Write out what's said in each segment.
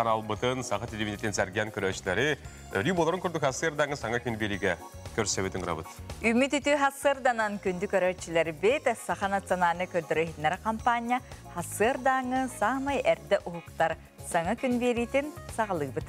Каналбытын, Саха телевидениетин сэргээн көрөөччүлэри өрүү буоларын курдук сарсыардааҥы саҥа күн биэриигэ көрсөбүт ыҥырабыт. Үмит үтүө сарсыарданан күндү көрөөччүлэрбит, Саха национальнай көрдөрөр-иһитиннэрэр хампаанньа сарсыардааҥы саамай эрдэ уһуктар саҥа күн биэриитин саҕалыыбыт.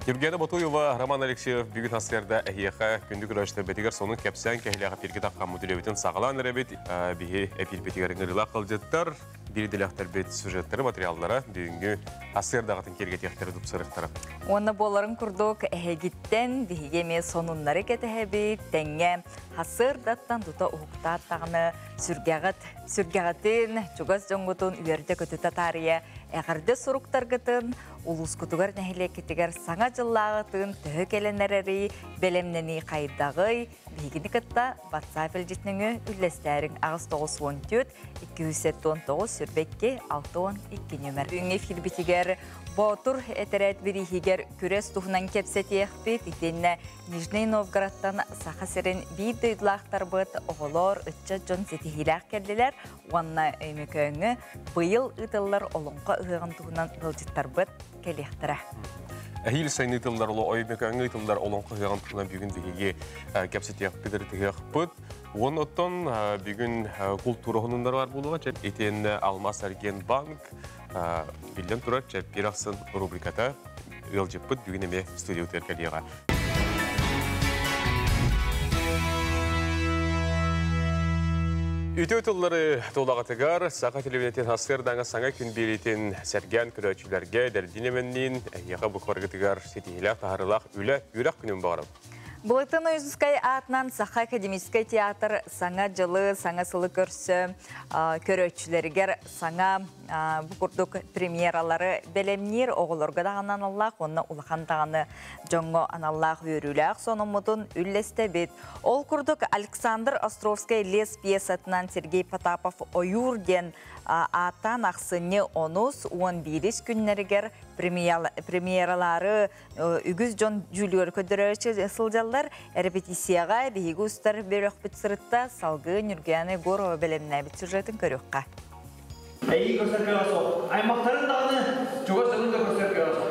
Евгения Ботуева, Роман Алексеев бүгүн сарсыарда эһиэхэ күндү көрөөччүлэрбитигэр сонун кэпсээн кэһилээх эпииргэ таххаммыт үлэбитин саҕалаан эрэбит. Биһи эпиирбитигэр ыҥырыылаах ыалдьыттар, биир идэлээхтэрбит сюжеттары, материаллара бүгүҥҥү сарсыардаҕытын киэргэтиэхтэрэ, тупсарыахтара. Уонна буоларын курдук эһигиттэн биһиги эмиэ сонуннары кэтэһэбит, тэҥҥэ сарсыардаттан тута уһуктаат даҕаны сүргэҕит, сүргэҕитин, чугас дьоҥҥутун үөрдэ-көтүтэ таарыйа эҕэрдэ суруктаргытын улуускутугар нэһилиэккитигэр саҥа дьыллааҕытын төһө кэлэн эрэрий, бэлэмнэнии хайдаҕый, биһигини кытта WhatsApp илдьитинэҥи үллэстээриҥ 894 279 22 62 нүөмэр. Бүгүҥҥү эфирбитигэр Боотур этэрээт бирииһигэр күрэс туһунан кэпсэтиэхпит, итиэннэ Нижнэй Новгородтан Саха сирин биир дойдулаахтарбыт оҕолор, ыччат дьон ситиһиилээх кэллилэр уонна Өймөкөөҥҥө быйыл ыытыллар Олоҥхо ыһыаҕын туһунан ыалдьыттарбыт кэлиэхтэрэ. Эһиил сайын ыытыллар Өймөкөөҥҥө ыытыллар Олоҥхо ыһыаҕын туһунан бүгүн биһиги кэпсэтиэхпит, ырытыһыахпыт. Уон оттон бүгүн култуура хонуннара бар буолуоҕа. Итиэннэ Алмаас Арген банк биллэн турар чэппиэр ахсын рубриката ыалдьыппыт бүгүн эмиэ студиябытыгар кэлиэҕэ. Үтүө тыллары тулаҕытыгар Саха телевидениетин сарсыардааҥы саҥа күн биэриитин сэргээн көрөөччүлэргэ эдэрдиин эмэнниин эһиэхэ бу баргытыгар ситиһиилээх таһаарыылаах үлэ, үөрэх күнүн баҕарабын. Былытын Ойуунускай аатынан Саха академическай театр саҥа дьылы, саҥа сылы көрсө көрөөччүлэригэр саҥа бу курдук премьералары бэлэмниир оҕолорго даҕаны аналлаах уонна улахан даҕаны дьоҥҥо аналлаах үөрүүлээх сонуммутун үллэстэбит. Ол курдук Александр Островскай «Лес» пьесатынан Сергей Потапов «Ойуур» диэн ааттаан ахсынньы онус уон биирис күннэригэр премьералары үгүс дьон дьүүлүгэр көрдөрөөччү сылдьаллар. Репетицияҕа биһиги устар бөлөхпүт сырытта салгыы Нюргуяна Егорова бэлэмнээбит сюжетын көрүөххэ. Эйии көрсөр кыаҕа суох. Аймахтарын даҕаны, чугас дьонун да көрсөр кыаҕа суох.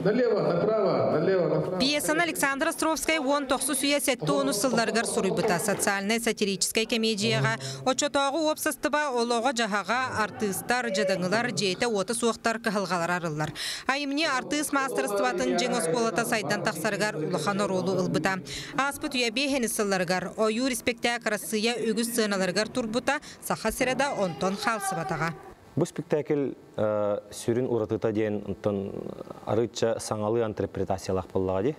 Налево, направо, налево, направо. Пьесаны Александр Островскай уон тохсус үйэ сэттэ уонус сылларыгар суруйбута. Социальнай-сатирическай кэмиэдьийэҕэ оччотооҕу уопсастыба олоҕо-дьаһаҕа, артыыстар, дьадаҥылар, дьиэтэ-уота суохтар кыһалҕалара арыллар. Айымньы артыыс маастарыстыбатын дьиҥ оскуолата сайдан тахсарыгар улахан оруолу ылбыта. Ааспыт үйэ биэһинис сылларыгар ойуур испэктээк Арассыыйа үгүс сыаналарыгар турбута, Саха сирэ да онтон хаалсыбатаҕа. Бу спектакль сүрүн уратыта диэн онтон арыычча саҥалыы интерпретациялаах буоллаҕа дии.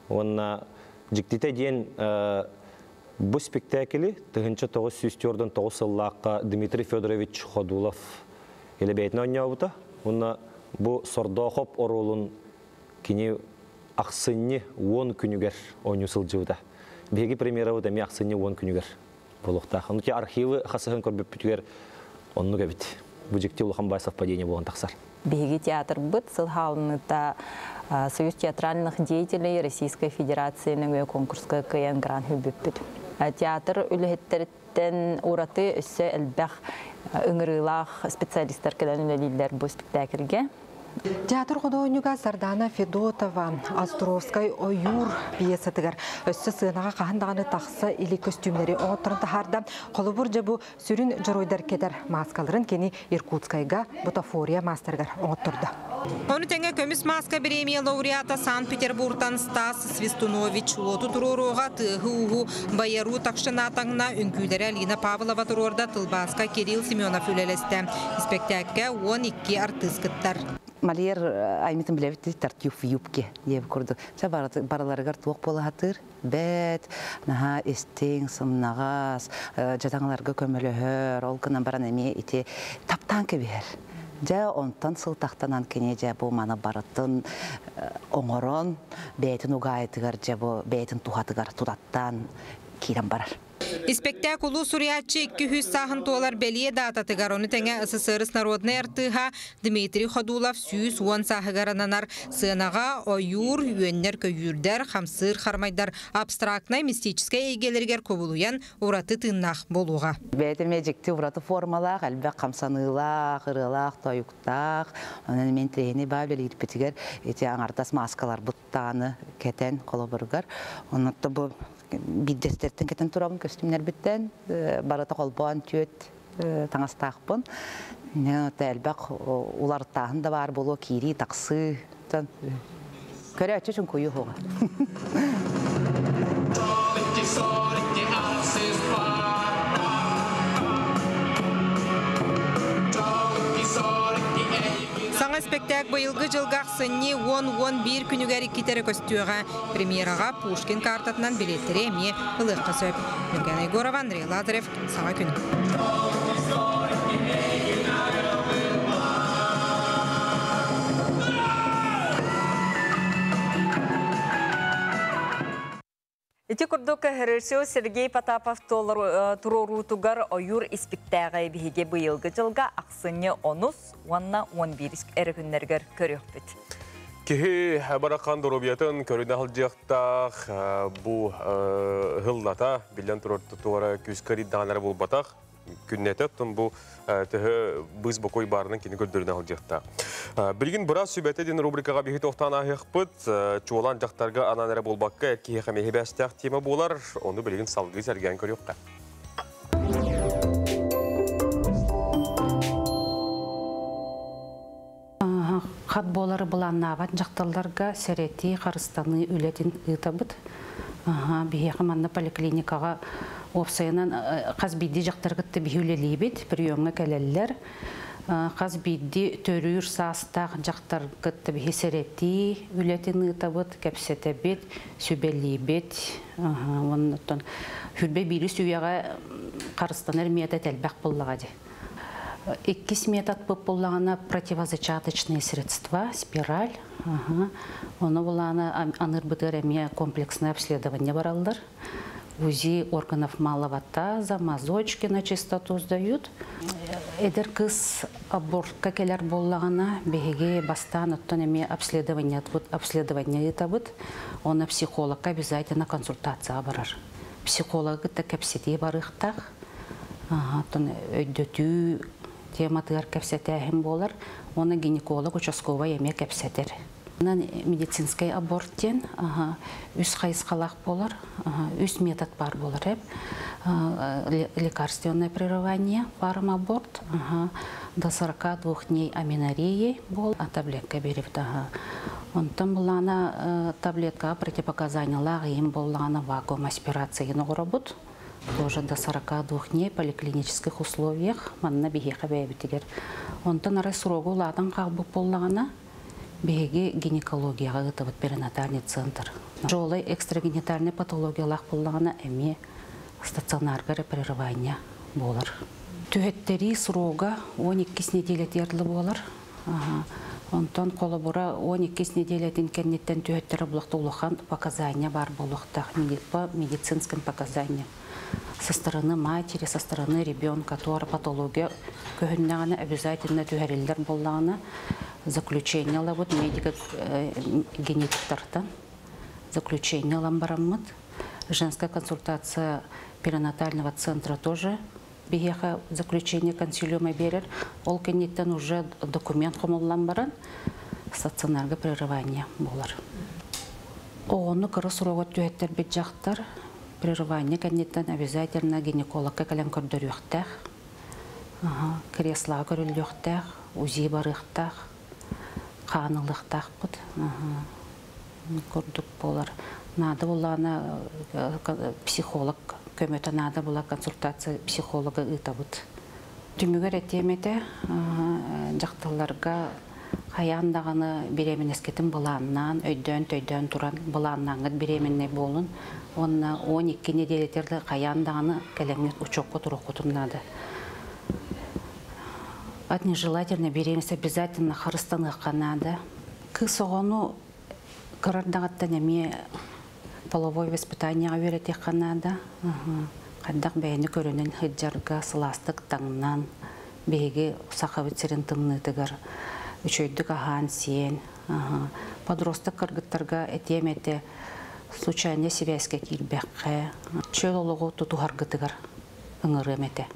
Уонна дьиктитэ диэн бу спектакли 1949 сыллаахха Дмитрий Федорович Ходулов илэ бэйэтин оонньообута. Уонна бу Сордоохоп оруолун кини ахсынньы уон күнүгэр оонньуу сылдьыбыта. Биһиги премьерабыт эмиэ ахсынньы уон күнүгэр буолуохтаах. Ону архивы хасыһан көрбүппүтүгэр оннук эбит. Бу дьикти улахан баай совпадение буолан тахсар. Биһиги театрбыт сыл хаалыныта Союз театральных деятелей Российской Федерации нөҥүө конкурска кыайан грант хүлбүппүт. Театр үлэһиттэриттэн ураты өссө элбэх ыҥырыылаах специалистар кэлэн үлэлииллэр бу спектакльгэ. Театр худуоһунньуга Сардана Федотова Островскай ойуур пьесатыгар өссө сыанаҕа хаһан даҕаны тахса илик көстүүмнэри оҥотторон таһаарда. Холобур, дьэ бу сүрүн дьоруойдар кэтэр мааскаларын кини Иркутскайга бутафория маастарыгар оҥоттордо. Ону тэҥэ Көмүс мааска бириэмийэ лауреата Санкт-Петербургтан Стас Свистунович уоту туруорууга тыаһы-ууһу Байаруу Такшинатаҥна үҥкүүлэрэ Алина Павлова туруорда, тылбааска Кирилл Семенов үлэлэстэ. Испэктээккэ 12 артыыс кыттар. Мольер аймытын билэбит тартюф в юбке диэбит курдук. Ча барыларыгар туох буолаһатыр бэт, наһаа истиҥ, сымнаҕас, дьадаҥыларга көмөлөһөр, ол гынан баран эмиэ ити таптаан кэбиһэр. Дьэ, онтон сылтахтанан кини дьэ бу маны барытын оҥорон, бэйэтин угаайытыгар дьэ бу бэйэтин туһатыгар тутаттаан киирэн барар. Испэктээк улуу суруйааччы 200 сааһын туолар бэлиэ даататыгар, ону тэҥэ СССР народнай артыыһа Дмитрий Ходулов 110 сааһыгар ананар. Сыанаҕа ойуур, үөннэр-көйүүрдэр, хамсыыр хармайдар абстрактнай мистическэй эйгэлэригэр кубулуйан ураты тыыннаах буолуоҕа. Бэйэтэ эмиэ дьикти ураты формалаах, элбэх хамсаныылаах, ырыалаах, тойуктаах. Онон мен тирэһини баа үлэлиирбитигэр ити аҥардас мааскаларбыт даҕаны кэтэн холобуругар. Оннотто бу биирдэстэртэн кэтэн турабын көстүүмнэрбиттэн барыта холбоон түөт таҥастаахпын. Элбэх уларытааһын да баар буолуо киирии тахсыы. Көрөөччү чуҥкуйуу уһуга. Саҥа испэктээк быйылгы дьылга ахсынньы 10-11 күнүгэр иккитэ эрэ көстүөҕэ. Премьераҕа Пушкин картатынан билиэттэри эмиэ ылыахха сөп. Нургана Егорова, Андрей Лазарев, Саҥа күн. Ити курдук режиссер Сергей Потапов туруоруутугар ойуур испиктээҕи биһиги быйылгы дьылга ахсынньы онус уонна 11 эрэ күннэригэр көрүөхпүт. Киһи барахан доруобуйатын көрүнэ сылдьыахтаах бу ыһыллата биллэн турар туора күүскэ риддаҕанара буолбатах күннэтэ оттон бу төһө быыс бокуой баарынан кини көрдөрүнэ сылдьыахтаах. Билигин быраас сүбэтэ диэн рубрикаҕа биһи тохтоон ааһыахпыт. Чуолаан дьахтарга анаан эрэ буолбакка эр киһиэхэ эмиэ бэстээх тема буолар. Ону билигин салгыы сэргээн көрүөххэ. Хат буолары былааннаабат дьахталларга сэрэтии, харыстаныы үлэтин ыытабыт. Биһиэхэ манна поликлиникаҕа уопсайынан хас биирдии дьахтары кытта биһи үлэлиибит, приемҥа кэлэллэр. Хас биирдии төрүүр саастаах дьахтар кытта биһи сэрэтии үлэтин ыытабыт, кэпсэтэбит, сүбэлиибит. Оннуттан хүрбэ биирис үйэҕэ харыстанар метод элбэх буоллаҕа дии. Иккис метод буллаҕына противозачаточные средства, спираль. Ону булаана анырбытыгар эмиэ комплексное обследование бараллар. УЗИ органов малого таза, мазочки на чистоту сдают. Эдэр кыз абортка келер боллаҕына биһиги бастаан оттон эмиэ обследование обследование ыытабыт. Оны психологка обязательно консультация барар. Психологы кытта кэпсэтии барыахтаах. Оттон өйдөтүү тематыгар кэпсэтээһин буолар. Оны гинеколог участковай эмиэ кэпсэтэр. Медицинский аборт диэн үс хайысхалаах буолар, үс метод бар буолар. Лекарственное прерывание, фармаборт, до 42 дней аменореи бол, а таблетка беребит. Онтон булана таблетка противопоказаниялар им булана вакуум аспирация оҥоробут. Тоже до 42 дней поликлинических условиях манна биһиэхэ бэйэбитигэр. Онтон арай срогу улаатан хаалбыт буоллаҕына биһиги гинекологияҕа ыытабыт перинатальный центр. Жолай экстрагенитальный патологиялаах буоллаҕына эмиэ стационарга прерывание буолар. Түһэттэрии срога 12 неделя буолар. Онтон холобура 12 неделятин кэнниттэн түһэттэрэ булахта улахан показания бар буолуохтаах по медицинским показаниям. Со стороны матери, со стороны ребенка туора патология көһүннэҕинэ обязательно түһэриллэр буоллаҕына заключение ылабыт медико генетиктартан заключение ылан бараммыт. Женская консультация перинатального центра тоже биһиэхэ заключение консилиума берер. Ол кэнниттэн уже документ хомуллан баран стационарга прерывание буолар. Оҕону кыра срогар түһэттэрбит дьахтар прерывание кэнниттэн обязательно гинекологка кэлэн көрдөрүөхтээх. Креслоҕа көрүллүөхтээх, УЗИ барыахтаах, хаан ылыахтаахпыт. Курдук буолар. Наада буллаҕына психолог көмөтө наада була консультация психолога ыытабыт. Түмүгэр этиэм этэ дьахталларга хайаан даҕаны беременескитин былааннаан, өйдөөн-төйдөөн туран былааннааҥҥыт беременный буолун. Уонна 12 неделятер хайаан даҕаны кэлэҥҥит учуокка туруоххутун наада. От нежелательной беременности обязательно харыстаныахха наада. Кыыс оҕону кырардаҕыттан эмиэ половой воспитанияҕа үөрэтиэххэ наада. Хайдах бэйэни көрүнэн сылдьарга сылаастык таҥнан, биһиги Сахабыт сирин тымныытыгар үчүгэйдик аһаан сиэн, подросток кыргыттарга этиэм этэ, случайно сибээскэ киирбэххэ, чөл олоҕу тутуһаргытыгар ыҥырыам этэ.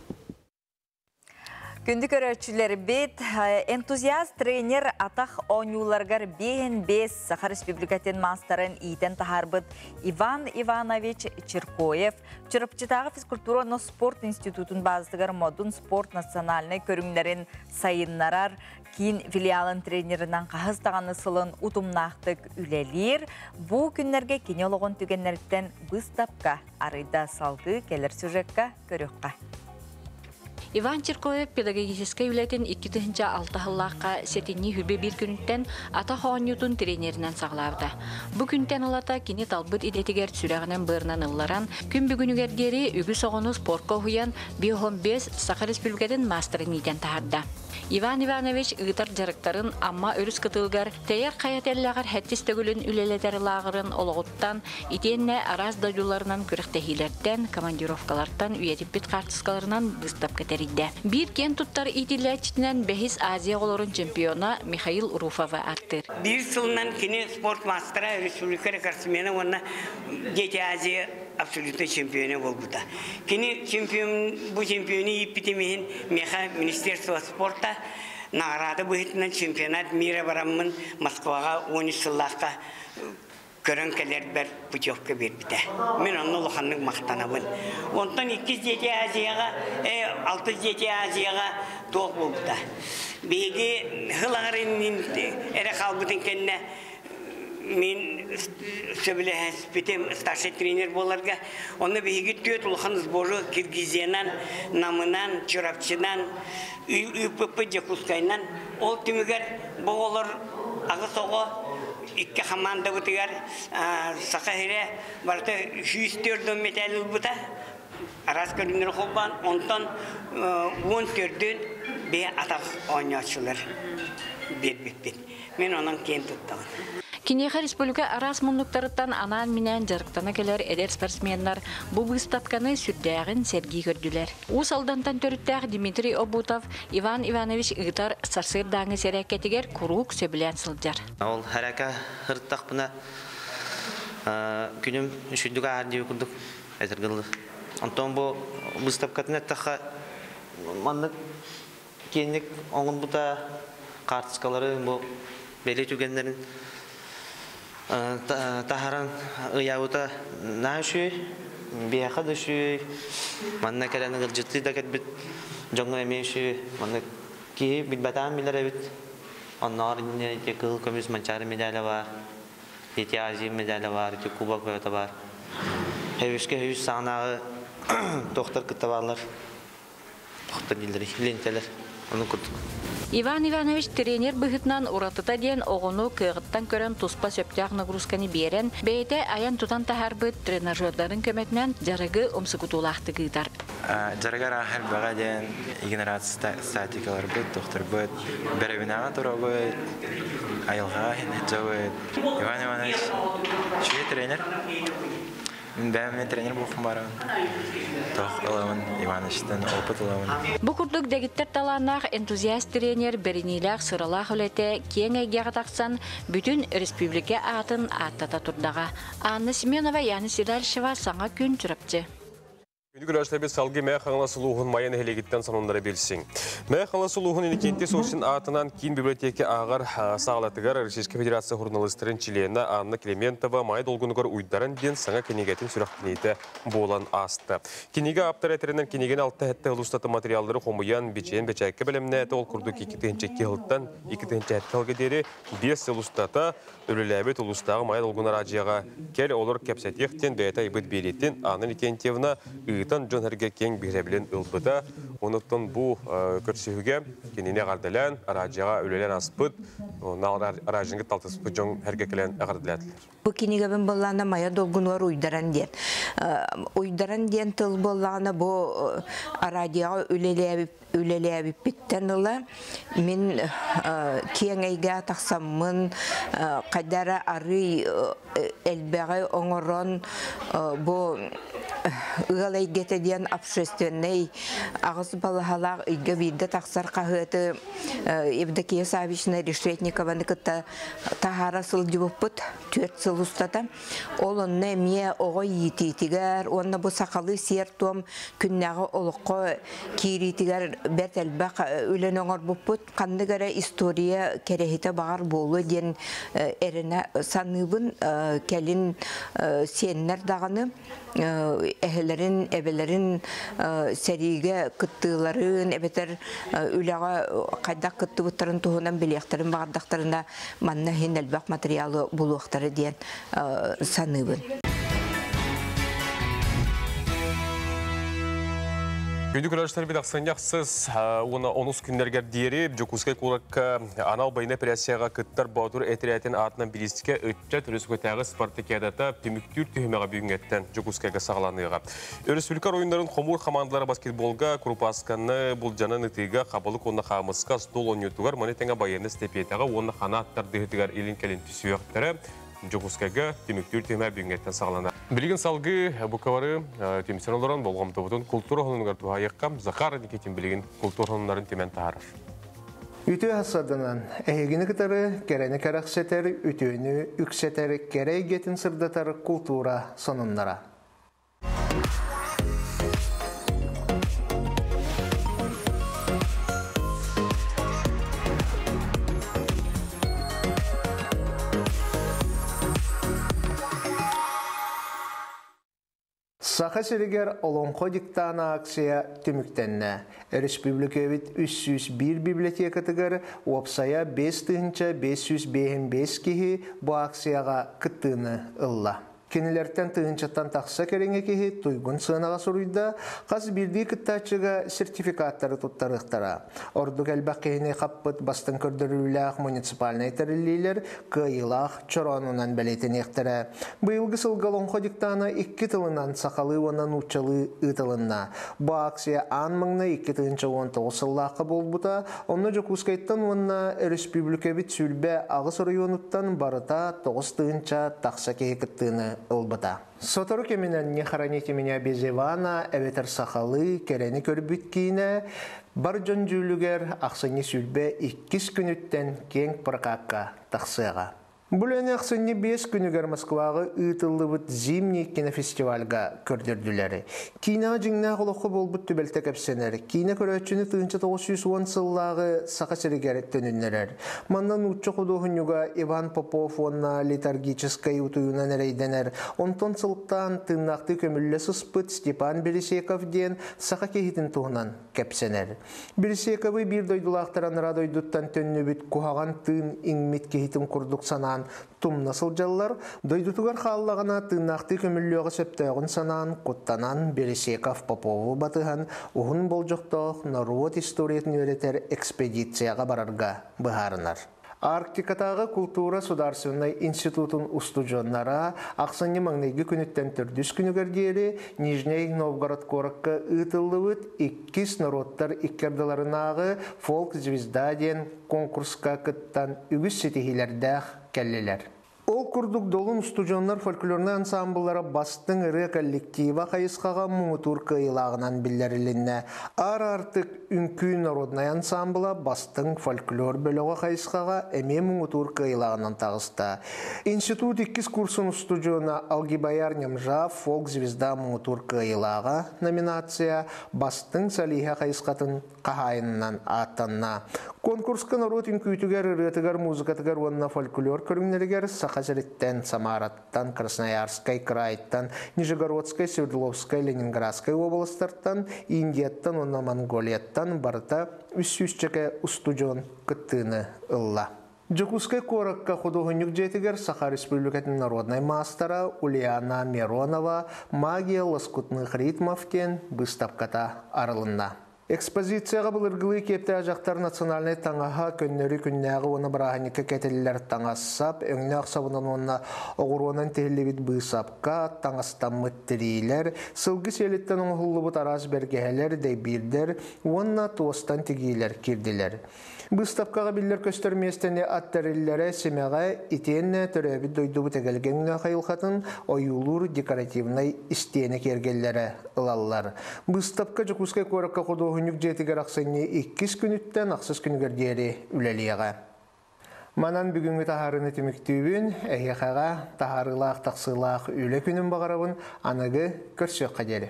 Күндү көрөөччүлэрбит, энтузиаст тренер атах оонньууларыгар 5 Саха Республикатын маастарын иитэн таһаарбыт Иван Иванович Чиркоев Чурапчытааҕы физкультура уонна спорт институтун базатыгар Модун спорт национальнай көрүҥнэрин сайыннарар киин филиалын тренеринэн хаһыс даҕаны сылын утумнаахтык үлэлиир. Бу күннэргэ кини олоҕун түгэннэриттэн быыстапка арыйда салгыы кэлэр сюжекка көрүөххэ. Иван Чиркоев педагогическай үлэтин 2006 сыллаахха сэтинньи хүбэ биир күнүттэн атах оонньуутун тренеринэн саҕалаабыта. Бу күнтэн ылата кини талбыт идэтигэр сүрэҕинэн-быарынан ылларан, күн бүгүнүгэр диэри үгүс оҕону спорка уһуйан, 55 Саха Республикатын маастарын иитэн таһаарда. Иван Иванович ыытар дьарыктарын Амма өрүс кытылыгар Тэйэр хайа тэллэҕэр сэттис төгүлүн үлэлэтэр лааҕырын олоҕуттан, итиэннэ араас дойдуларынан күрэхтэһиилэртэн, командировкалартан үйэтиппит хаартыскаларынан быыстапка тэрийдэ. Биир киэн туттар иитиллээччитинэн бэһис Азия оҕолорун чемпиона Михаил Руфовы ааттыыр. Биир сылынан кини спорт маастара, республика рекордсмена уонна Дети Азии абсолютный чемпиона буолбута. Кини чемпион, бу чемпиону ииппитим иһин миэхэ Министерство спорта наҕараада быһыытынан чемпионат мира бараммын Москваҕа 13 сыллаахха көрөн кэлэрбэр путевка биэрбитэ. Мин онно улаханнык махтанабын. Онтон иккис Дети Азияҕа, алтыс Дети Азияҕа туох буолбута. Биһиги сыл аҥарын эрэ хаалбытын кэннэ мин сөбүлэһэспитим старший тренер буоларга. Онно биһиги түөрт улахан сбору Киргизиянан, Намынан, Чурапчынан ыыппыппыт Дьокуускайынан. Ол түмүгэр бу оҕолор аҕыс оҕо икки хамаандабытыгар Саха сирэ барыта 104 мэтээл ылбыта. Араас көрүҥнэри холбоон, онтон 14-дүн бэйэ атах оонньооччулар биэрбиппит. Мин онон киэн туттабын. Киниэхэ республика араас муннуктарыттан анаан-минээн дьарыктана кэлэр эдэр спортсменнар бу быыстапканы сүрдээҕин сэргии көрдүлэр. Уус Алдантан төрүттээх Дмитрий Обутов Иван Иванович ыытар сарсыардааҥы сэрээккэтигэр куруук сөбүлээн сылдьар. Ол хэрэкэ ырыттахпына күнүм үчүгдүк ааһар диэби курдук этэргылы. Онтон бу быыстапкатын эттэххэ маннык киэҥник оҥорбута хаартыскалары бу бэлиэ түгэннэрин таһаран ыйаабыта наһаа үчүгэй, биһиэхэ да үчүгэй, манна кэлэн ыалдьыттыы да кэлбит дьоҥҥо эмиэ үчүгэй. Маннык киһи билбэтэҕин билэр эбит. Оннооҕор иннинэ ити кыһыл көмүс Манчаары медаля баар, ити Азия медаля баар, ити кубок бөҕөтө баар. Һөбүскэ һөбүс саҕанааҕы туохтар кытта бааллар. Тохтор дииллэр, лиэнтэлэр. Ону курдук. Иван Иванович тренер быһыытынан уратыта диэн оҕону кыаҕыттан көрөн туспа сөптөөх нагрузканы биэрэн, бэйэтэ айан-тутан таһаарбыт тренажердарын көмөтүнэн дьарыгы умсугутуулаахтык ыытар. Дьарыгар ааһар бөҕө диэн игнорация статикаларбыт, тухтарбыт, бэрэбинэҕэ турабыт, айылҕаҕа сылдьабыт. Иван Иванович үчүгэй тренер. Мин бэйэм тренер буолуохпун баарабын. Туох ылабын, Ивановичтан опыт ылабын. Бу курдук дэгиттэр талааннаах энтузиаст-тренер бэриниилээх сыралаах үлэтэ киэҥ эйгэҕэ тахсан, бүтүн республика аатын ааттата турдаҕа. Анна Семенова, Яна Седальщева, Саҥа күн, Чурапчы. Күндү көрөөччүлэрбит салгыы Мэйэ Хаҥалас улууһун Майа нэһилиэгиттэн сонуннары билсиҥ. Мэйэ Хаҥалас улууһун Иннокентий Сосин аатынан киин библиотека ааҕар саалатыгар Российскай Федерация суруналыыстарын чилиэнэ Анна Климентова Майа долгунугар уйдаран диэн саҥа кинигэтин сүрэхтэниитэ буолан ааста. Кинигэ ааптара этэринэн кинигэни алта-сэттэ сыл устата материаллары хомуйан, бичийэн бэчээккэ бэлэмнээтэ. Ол курдук 2002 сылтан 2007 сылга диэри 5 сыл устата үлэлээбит улуустааҕы Майа долгун араадьыйаҕа кэл олор кэпсэтиэх диэн бэйэтэ айбыт биэриитин Анна Викентьевна ыытан дьон-сэргэ киэҥ биһирэбилин ылбыта. Онуттан бу көрсүһүүгэ кинини эҕэрдэлээн, араадьыйаҕа үлэлээн аспыт, араадьыйаны талтыспыт дьон сэргэ кэлэн эҕэрдэлээтилэр. Бу кинигэбин буоллаҕына Майа долгунугар уйдаран диэн. Уйдаран диэн тыл буоллаҕына бу араадьыйаҕа үлэлээбит үлэлээбиппиттэн ыла мин киэҥ эйгэҕэ тахсаммын хайда эрэ арыый элбэҕи оҥорон бу Ыал эйгэтэ диэн общественнай аҕыс балаһалаах ыйга биирдэ тахсар хаһыаты Евдокия Саввична Решетникованы кытта таһаара сылдьыбыппыт 4 сыл устата. Ол онно эмиэ оҕо иитиитигэр уонна бу сахалыы сиэр-туом күннээҕи олоххо киириитигэр бэрт элбэх үлэни оҥорбуппут. Ханнык эрэ история кэрэһитэ баҕар буолуо диэн эрэнэ саныыбын. Кэлин сиэннэр даҕаны эһэлэрин, эбэлэрин сэриигэ кыттыыларын эбэтэр үлэҕэ хайдах кыттыбыттарын туһунан билиэхтэрин баҕардахтарына манна иһин элбэх материалы булуохтара диэн саныыбын. Күндү көрөөччүлэр бит ахсынньахсыз уонна онус күннэргэр диэри Дьокуускай куоракка анал байына операцияҕа кыттар Боотур этэрээтин аатынан бириискэ ыччат өрөспүүбүлүкэтээҕи спартакиадата түмүктүүр түһүмэҕэ бүгүҥҥэттэн Дьокуускайга саҕаланыаҕа. Өрөспүүбүлүкэ оройуоннарын хомуур хамаандалара баскетболга, курупаасканы булдьанан ытыыга, хабылык уонна хаамыска, стол оонньуутугар, маны тэҥэ байыаннай эстэпиэтэҕэ уонна ханаат тардыһыытыгар илин-кэлин түсүөхтэрэ. Дьокуускайга түмүктүүр түһүмэх бүгүҥҥэттэн саҕаланар. Билигин салгыы букабары түмсэн олорон болҕомтобутун култуура хонунугар туһаайыахха. Захар Никитин билигин култуура хонуннарын түмэн таһаарар. Үтүө хасарданан, эһигини кытары кэрэни кэрэхсэтэр, үтүөнү үксэтэр, кэрэ эйгэтин сырдатар култуура сонуннара. Саха сиригэр Олоҥхо диктана акция түмүктэннэ. Өрөспүүбүлүкэбит 301 библиотекатыгар уопсайа 5555 киһи бу акцияҕа кыттыыны ылла. Кинилэртэн тыһыынчаттан тахса кэриҥэ киһи туйгун сыанаҕа суруйда, хас биирдии кыттааччыга сертификаттары туттарыахтара. Ордук элбэх киһини хаппыт бастыҥ көрдөрүүлээх муниципальнай тэриллиилэр кыайыылаах чороонунан бэлиэтэниэхтэрэ. Быйылгы сылга Олоҥхо диктана икки тылынан сахалыы уонна нууччалыы ыытылынна. Бу акция аан маҥнай 2019 сыллаахха буолбута, онно Дьокуускайтан уонна өрөспүүбүлүкэбит 28 оройуонуттан барыта 9 тыһыынча тахса киһи кыттыыны ылбыта. Сотору кэминэн «Не хороните меня без Ивана» эбэтэр сахалыы кэрэни көрбүт киинэ бар дьон дьүүлүгэр ахсынньы 22 күнүттэн киэҥ прокакка тахсыаҕа. Бүлэни ахсынньы 5 күнүгэр Москваҕа ыытыллыбыт Зимний кинофестивальга көрдөрдүлэр. Киинэҕэ дьиҥнээх олоххо буолбут түбэлтэ кэпсэнэр. Киинэ көрөөччүнү 1910 сыллааҕы Саха сиригэр төнүннэрэр. Манна нуучча худуоһунньуга Иван Попов уонна летаргическай утуйунан эрэйдэнэр. Онтон сылтаан тыыннаахтыы көмүллэ сыспыт Степан Бересеков диэн саха киһитин туһунан кэпсэнэр. Бересековы биир дойдулаахтар анараа дойдуттан төннүбүт куһаҕан тыын иҥмит киһитин курдук санаан тумна сылдьаллар. Дойдутугар хааллаҕына тыыннаахтыы көмүллүөҕэ сөптөөҕүн санаан, куттанан Бересеков Попову батыһан уһун болдьохтоох норуот историятын үөрэтэр экспедицияҕа барарга быһаарынар. Арктикатааҕы култуура судаарственнай институтун устудьуоннара ахсынньы маҥнайгы күнүттэн төрдүс күнүгэр диэри Нижнэй Новгород куоракка ыытыллыбыт иккис норуоттар икки ардыларынааҕы «Фолк-звезда» диэн конкурска кыттан үгүс ситиһиилэрдээх кэллилэр. Ол курдук Долун устудьуоннар фольклорнай ансаамбыллара бастыҥ ырыа коллектива хайысхаҕа муҥутуур кыайыылааҕынан биллэрилиннэ. Аар Аартык үҥкүү народнай ансаамбыла бастыҥ фольклор бөлөҕө хайысхаҕа эмиэ муҥутуур кыайыылааҕынан таҕыста. Институт иккис курсун устудьуона Алгибаяр Нямжав фолк-звезда муҥутуур кыайыылааҕа номинация бастыҥ солиһа хайысхатын хаһаайынынан ааттанна. Конкурска норуот үҥкүүтүгэр, ырыатыгар, музыкатыгар уонна фольклор көрүҥнэригэр Саха сириттэн, Самараттан, Красноярскай кыраайыттан, Нижегородскай, Свердловскай, Ленинградскай уобаластартан, Индияттан уонна Монголияттан барыта 300-чэкэ устудьуон кыттыыны ылла. Дьокуускай куоракка худуоһунньук дьиэтигэр Саха Республикатын народнай маастара Ульяна Миронова «Магия лоскутных ритмов» диэн быыстапката арылынна. Экспозицияҕа былыргылыы киэптээх дьахтар национальнай таҥаһа, көннөрү күннээҕи уонна бырааһынньыкка кэтиллэр таҥас-сап, өҥнөөх сабынан уонна оҕуруонан тиһиллибит быысапка, таҥастаммыт тириилэр, сылгы сиэлиттэн оҥоһуллубут араас бэргэһэлэр, дэйбиирдэр уонна туостан тигиилэр киирдилэр. Быыстапкаҕа биллэр-көстөр миэстэни ат тэриллэрэ, симэҕэ, итиэннэ төрөөбүт дойдубут эгэлгэ өҥнөөх айылҕатын ойуулуур декоративнай истиэнэ киэргэллэрэ ылаллар. Быыстапка Дьокуускай куоракка худуоһунньук дьиэтигэр ахсынньы иккис күнүттэн ахсыс күнүгэр диэри үлэлиэҕэ. Манан бүгүҥҥү таһаарыыны түмүктүүбүн. Эһиэхэҕэ таһаарыылаах тахсыылаах үлэ күнүн баҕарабын. Аныгы көрсүөххэ диэри.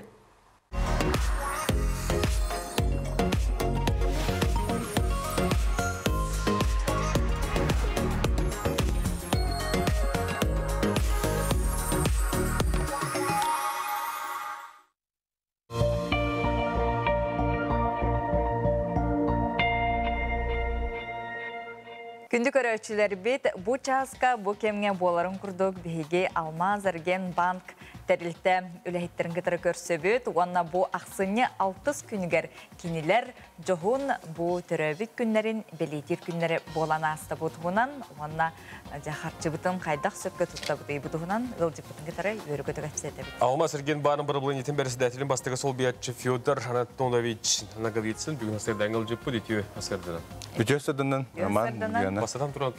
Күндү көрөөччүлэрбит, бу чааска, бу кэмҥэ буоларын курдук биһиги Алмаз Эрген банк тэрилтэ үлэһиттэрин кытары көрсөбүт уонна бу ахсынньы алтыс күнүгэр кинилэр дьоһун бу төрөөбүт күннэрин бэлиэтиир күннэрэ буолан ааста бу туһунан уонна дьэ харчыбытын хайдах сөпкө туттабытый бу туһунан ыалдьыппытын кытары үөрэ-көтө кэпсэтэбит. Алмаз Эрген баарын бырабылыанньатын бэрэссэдээтэлин бастакы солбуйааччы Федор Анатольевич Наговицын бүгүн асырдан ыалдьыппыт үтүө асырданан. Үтүө асырданан, Роман, Ульяна. Бастатан туран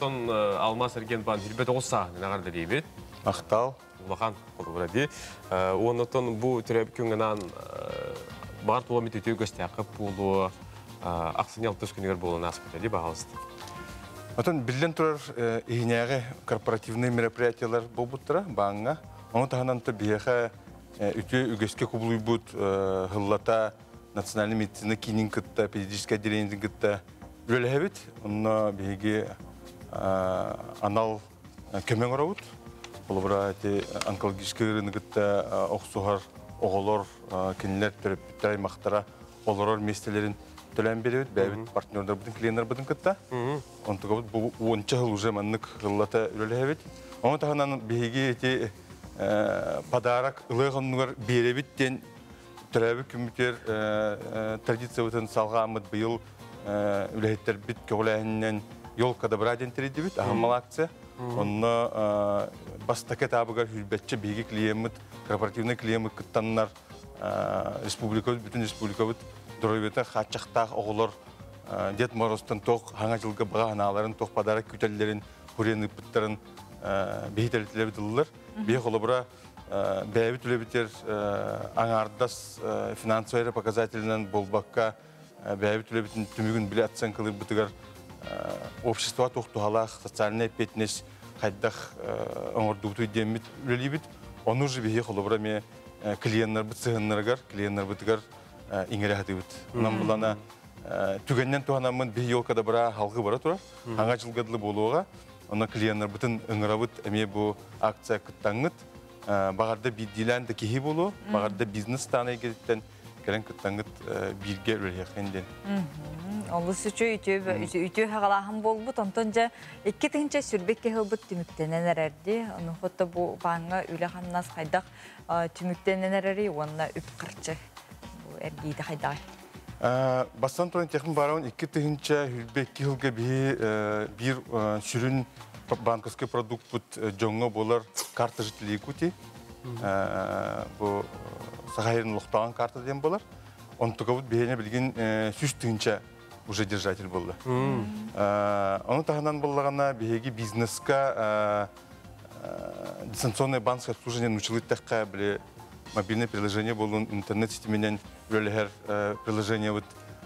Алмаз Эрген баан 29 сааһын эҕэрдэлиибит. Махтал. Улахан холобура дии. Уоннатон бу төрөөбүт күҥҥэ баар тула үтүө көстээххэ буолуо ахсынньы алтыс күнүгэр буолан ааспыта дии баҕалыста. Отон биллэн турар иһинээҕи корпоративный мероприятиялар буолбуттара бааҥҥа. Ону таһынан то биһиэхэ үтүө үгэскэ кубулуйбут хыллата национальный медицина киинин кытта, педиатрическай отделениетин кытта үлэлэһэбит. Онно биһиги анал көмө оҥоробут. Холобура, ити онкологическай ыарыыны кытта охсуһар оҕолор, кинилэр төрөппүттэр аймахтара олорор миэстэлэрин төлөөн биэрэбит, бэйэбит партнердарбытын, клиеннарбытын кытта. Онтугабыт бу уонча жыл уже маннык ыллата үлэлэһэбит. Ону таһынан биһиги ити подарок ылыах оннугар биэрэбит диэн төрөөбүт күммүтүгэр традициябытын салҕааммыт быйыл үлэһиттэрбит көҕүлээһининэн елка добра диэн тэрийдибит аһымал акция. Онно бастакы этабыгар хүрбэтчэ биһиги клиеммит, корпоративный клиеммит кыттаннар республикабыт, бүтүн республикабыт доруобуйата хааччахтаах оҕолор Дед Морозтан туох хаҥа дьылга баҕа санааларын, туох подарок күтэллэрин, хуриан ыыппыттарын биһи тэрилтэлэрбит ыллылар. Биһи холобура бэйэбит үлэбитигэр аҥаардас финансовай эрэ показателинэн буолбакка, бэйэбит үлэбитин түмүгүн билэ оценкалыырбытыгар общество туох туһалаах социальная эппиэтинэс хайдах оҥордубутуй диэммит үлэлиибит. Ону же биһи холобура эмиэ клиеннарбыт сыһыннарыгар, клиеннарбытыгар иҥэрэ сатыыбыт. Онон булана түгэннэн туһанаммын биһи елка добра халгы бара турар. Хаҥа дьылга дылы буолуоҕа. Онно клиеннарбытын ыҥырабыт эмиэ бу акция кыттаҥҥыт. Баҕарда биирдиилээн да киһи буолуо, баҕарда бизнес таан эйгэтиттэн кэлэн кыттаҥҥыт бииргэ үлэлиэххин диэн. Олус үчү үтүө хагалааһын буолбут. Онтон дьэ 2022 сылбыт түмүктэнэн эрэрди. Ону хотто бу бааҥҥа үлэ-хамнас хайдах түмүктэнэн эрэри уонна үп-харчы эргиитэ хайдаҕай? Бастан туран техник барабын 2022 сылга биһи биир сүрүн банковский продуктпут дьоҥҥо буолар карта жителей Якутии. Бу Саха сирин олохтооҕун карта диэн буолар. Онтукабыт биһиэнэ билигин 100 000 уже держатель буолла. Ону таһынан буоллаҕына биһиги бизнеска дистанционное банковское обслуживание нууччалыы эттэххэ били мобильное приложение буолун интернет ситиминэн үлэлэһэр приложениебыт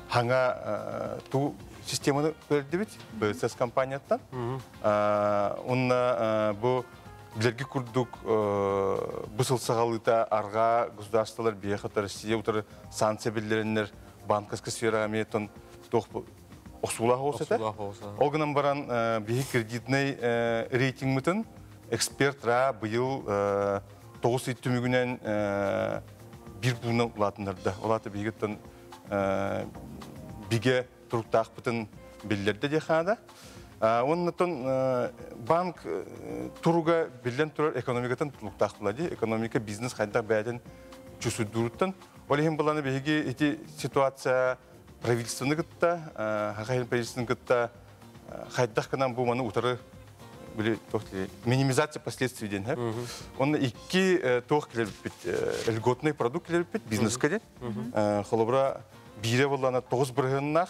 хаҥа ту системаны көрдүбүт БСС компанияттан. Онна бу билэрги курдук бу сыл саҕалыыта арҕаа государстволар биһиэхэ Россия утары санкция биллэрэннэр банковскай сфераҕа эмиэ туох охсуулаах оҕус этэ. Ол гынан баран биһи кредитный рейтингмытын эксперт ра быйыл 9 ый түмүгүнэн биир пууна улаатыннарда. Ол аата биһигиттэн бигэ туруктаахпытын биллэрдэ диэххэ наада. Оннотон банк туруга биллэн турар экономикатын тутулуктаах була дии. Экономика бизнес хайдах бэйэтин чувствуйдууруттан. Ол иһин буланы биһиги ити ситуация Правительствоны кытта, хахайын правительствоны кытта хайдах гынан бу маны утары били минимизация последствий диэн хэп. Онно икки туох килэрбит льготный продукт килэрбит бизнеска диэн. Холобура биирэ буоллаана 9 бырыһыаннаах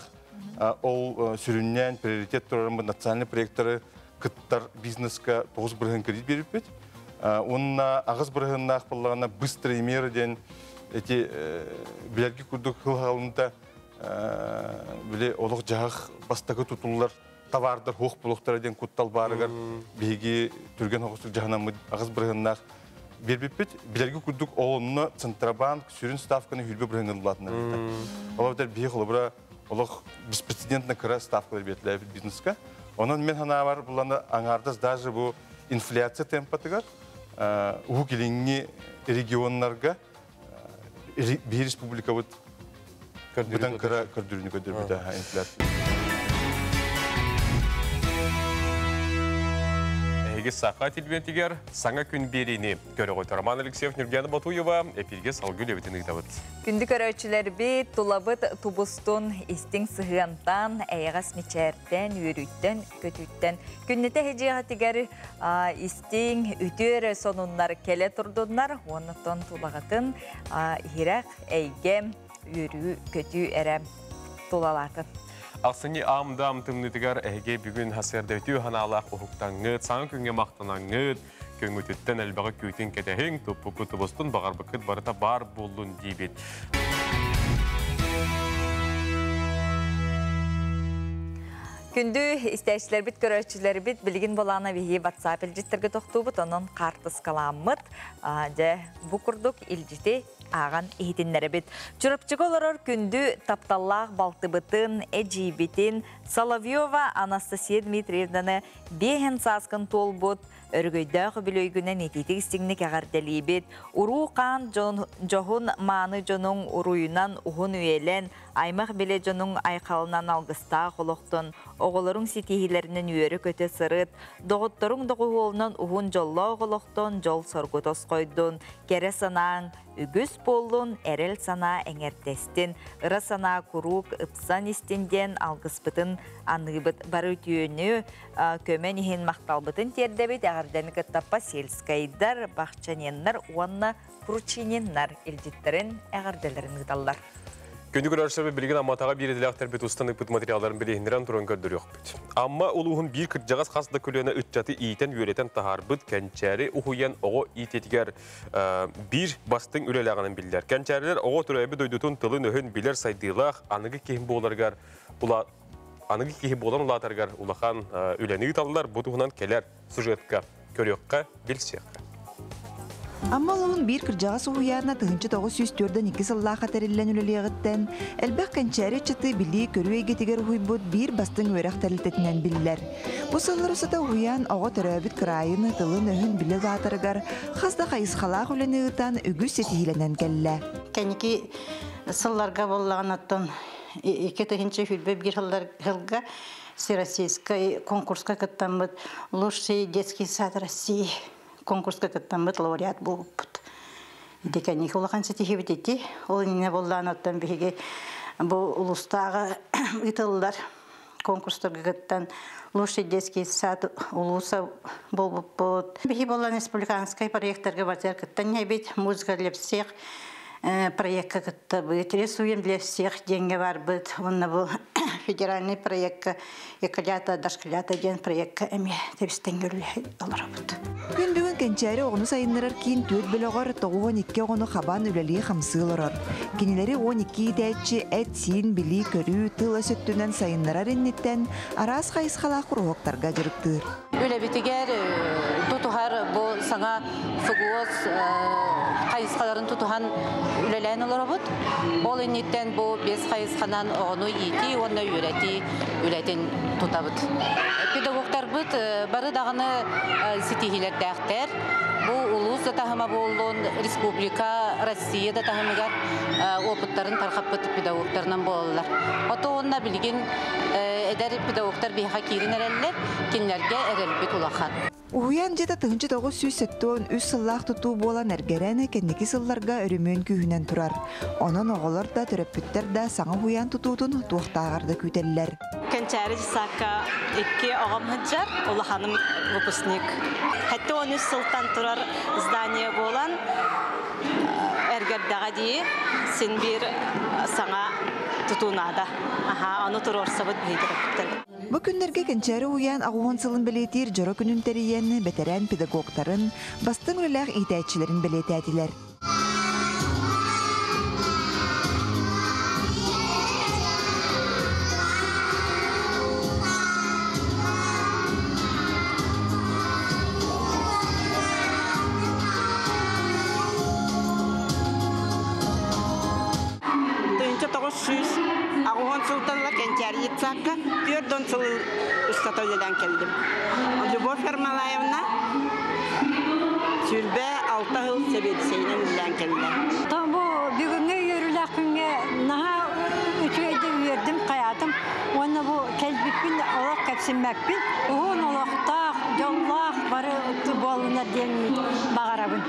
ол сүрүннээн приоритет турарыммыт национальный проекттары кыттар бизнеска 9 бырыһыан кредит биэрбиппит. Онна 8 бырыһыаннаах буоллаҕына быстрые меры диэн эти билэрги курдук хыл-халынта били олох жаһах бастакы тутуллар товардар хуох булуктара диэн куттал баарыгар биһиги түргэн хоҕустук жаһанаммыт 8 бырыһыаннаах биэрбиппит. Билэрги курдук олонно Центробанк сүрүн ставканы хүрбе бырыһыан ыллаатына. Ол эбэтэр биһи холобура олох беспрецедентно кыра ставкалар биэртилээбит бизнеска. Онон мен ханаабар булланы аңаардас даже бу инфляция темпатыгар Уһук Илиҥҥи регионнарга биир республикабыт быдан кыра көрдөрүүнү көрдөрбүтэ инфляция. Эһиги Саха телевидениетигэр саҥа күн биэриини көрөҕүт. Роман Алексеев, Нюргиана Батуева эфирге салгыы үлэбитин ыытабыт. Күндү көрөөччүлэрбит, тулабыт тубустун истиҥ сыһыантан, эйэҕэс мичээртэн, үөрүүттэн, көтүүттэн күннэтэ эһидьиэҕитигэр истиҥ, үтүө эрэ сонуннар кэлэ турдуннар, уоннаттан тулаҕытын иһирэх эйгэ, үөрүү, көтүү эрэ тулалаатын. Ахсынньы аам-даам тымныытыгар эһиги бүгүн сарсыарда үтүө санаалаах уһуктаҥҥыт, саҥа күҥҥэ махтанаҥҥыт, көҥүтүттэн элбэҕи күүтүн кэтэһиҥ, туппуккут тубустун, баҕарбыккыт барыта баар буоллун диибит. Күндү истээччилэрбит, көрөөччүлэрбит, билигин болаана биһи WhatsApp илдьиттерге тохтуубут, онон хаартыскаламмыт. Дьэ, бу курдук илдьити ааҕан иһитиннэрэбит. Чурапчыга олорор күндү тапталлаах балтыбытын, эдьиийбитин Соловьева Анастасия Дмитриевнаны биэһин сааскын туолбут өрөгөйдөөх үбүлүөйгүнэн итиитик истиҥник эҕэрдэлиибит. Уруу хаан дьон, дьоһун мааны дьонуҥ уруйунан уһун үйэлэн, аймах билэ дьонуҥ айхалынан алгыстаах олохтон, оҕолоруҥ ситиһиилэринэн үөрэ-көтө сырыт, доҕотторуҥ доҕуһуолунан уһун дьоллоох олохтон дьол-соргу тосхойдун, кэрэ санааҥ үгүс буоллун, эрэл санаа эҥэрдэстин, ыра санаа куруук ыпсан истин диэн алгыспытын аныыбыт. Бары үтүөнү көмөн иһин махталбытын тиэрдэбит. Эҕэрдэни кыттаппа сельскайдар, бахчаненнар уонна кручининнар илдьиттэрин эҕэрдэлэрин ыыталлар. Күндү көрөөччүлэр билигин Амматаҕа биир идэлээхтэрбит устан ыыппыт материалларын билиһиннэрэн туран көрдөрүөхпүт. Амма улууһун биир кырдьаҕас хас да көлүөнэ ыччаты иитэн-үөрэтэн таһаарбыт Кэнчээри уһуйан оҕо иитиитигэр биир бастыҥ үлэлээҕинэн биллэр. Кэнчээрилэр оҕо төрөөбүт дойдутун тылын-өһүн билэр сайдыылаах аныгы киһи буоларыгар аныгы киһи буолан улаатарыгар улахан үлэни ыыталлар. Бу туһунан кэлэр сюжетка көрүөххэ, билсиэххэ. Амма улууһун биир кырдьаҕас уһуйаана 1942 сыллаахха тэриллэн үлэлиэҕиттэн элбэх кэнчээри ыччаты билии-көрүү эйгэтигэр уһуйбут биир бастыҥ үөрэх тэрилтэтинэн биллэр. Бу сыллар устата уһуйаан оҕо төрөөбүт кыраайын, тылын-өһүн билэ улаатарыгар хас да хайысхалаах үлэни ыытан үгүс ситиһиилэнэн кэллэ. Кэнники сылларга буоллаҕына 2021 сылга Всероссийскай конкурска кыттаммыт «Лучший детский сад России» конкурска кыттаммыт лауреат буолбуппут. Ити кэнники улахан ситиһибит ити. Ол иннинэ буоллаан оттон биһиги бу улустааҕы ыытыллар конкурстарга кыттан лучший детский сад улууса буолбуппут. Биһи буоллан республиканскай проекттарга барытыгар кыттан иһэбит. Музыка для всех проектка кыттабыт. Рисуем для всех диэҥҥэ барбыт. Уонна бу федеральный проектка Эколята, дошколята диэн проектка эмиэ тэбистэн олоробут. Күн бүгүн Кэнчээри оҕону сайыннарар киин түөрт бөлөҕөр 92 оҕону хабан үлэлии-хамсыы олорор. Кинилэри 12 иитээччи эт-сиин, билии-көрүү, тыл-өс өттүнэн сайыннарар инниттэн араас хайысхалаах куруһуоктарга дьарыктыыр. Үлэбитигэр тутуһар бу саҥа ФГОС хайысхаларын тутуһан үлэлээн олоробут. Ол инниттэн бу биэс хайысханан оҕону иитии уонна үөрэтии үлэтин тутабыт. Педагогтарбыт бары даҕаны ситиһиилэрдээхтэр. Бу улуус да таһыма буоллун, республика, Россия да таһымыгар опыттарын тархаппыт педагогтарынан буолаллар. Ото уонна билигин эдэр педагогтар биһиэхэ киирин эрэллэр, кинилэргэ эрэлбит улахан. Уһуйаан дьиэтэ 1973 сыллаах тутуу буолан эргэрэн, кэнники сылларга өрөмүөн күүһүнэн турар. Онон оҕолор да, төрөппүттэр да саҥа уһуйаан тутуутун туохтааҕар да күүтэллэр. Кэнчээри дьыссаакка икки оҕом сылдьар, улаханым выпускник. 73 сылтан турар здание буолан, эргэрдэҕэ дии, син биир саҥа тутуу наада. Аха, ону туруорсабыт биһиги төрөппүттэр. Бу күннэргэ Кэнчээри уһуйаан 80 сылын бэлиэтиир дьоро күнүн тэрийэн, бэтэрээн педагогтарын, бастыҥ үлэлээх иитээччилэрин бэлиэтээтилэр. 1980 сылтан ыла Кэнчээри детсадка 40 сыл устата үлэлээн кэллим. Любовь Ермолаевна 26 сыл сэбиэдиссэйинэн үлэлээн кэллэ. Бу бүгүҥҥү үөрүүлээх күҥҥэ наһаа үчүгэйдик үөрдүм, хайаатым. Уонна бу кэлбиппин олох кэпсиммэппин. Уһун олохтоох, дьоллоох бары буоллунар диэн баҕарабын.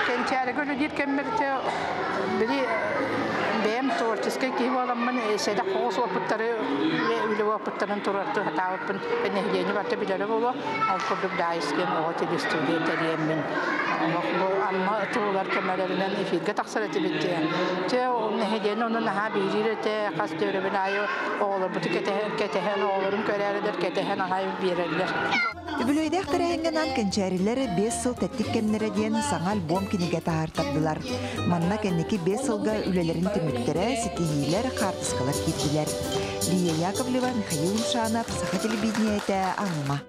Кэнчээригэ үлэлиир кэммэр били бэйэм творческай киһи буоламмын сэдэх оҕус уопуттары үлэ уопуттарын туруортуу сатаабыппын нэһилиэнньэ барыта билэрэ буолуо. Ол курдук Даайыс диэн оҕо телестудия тэрийэммин олох бу Амма туһугар көмөлөрүнэн эфиргэ тахсар этибит диэн. Чэ ол нэһилиэнньэ ону наһаа биһириир этэ, хас да өрөбүл аайы оҕолорбутун кэтэһэн, оҕолорун көрөөрүлэр кэтэһэн аҕай биэрэллэр. Үбүлүөйдээх тэрээһиҥҥэ анаан кэнчээрилэр биэс сыл тэттик кэмнэрэ диэн саҥа альбом кинигэ таһаартардылар. Манна кэнники биэс сылга үлэлэрин түмүктэрэ, ситиһиилэр, хаартыскалар киирдилэр. Лия Яковлева, Михаил Юмшанов, Саха телевидениетэ, Амма.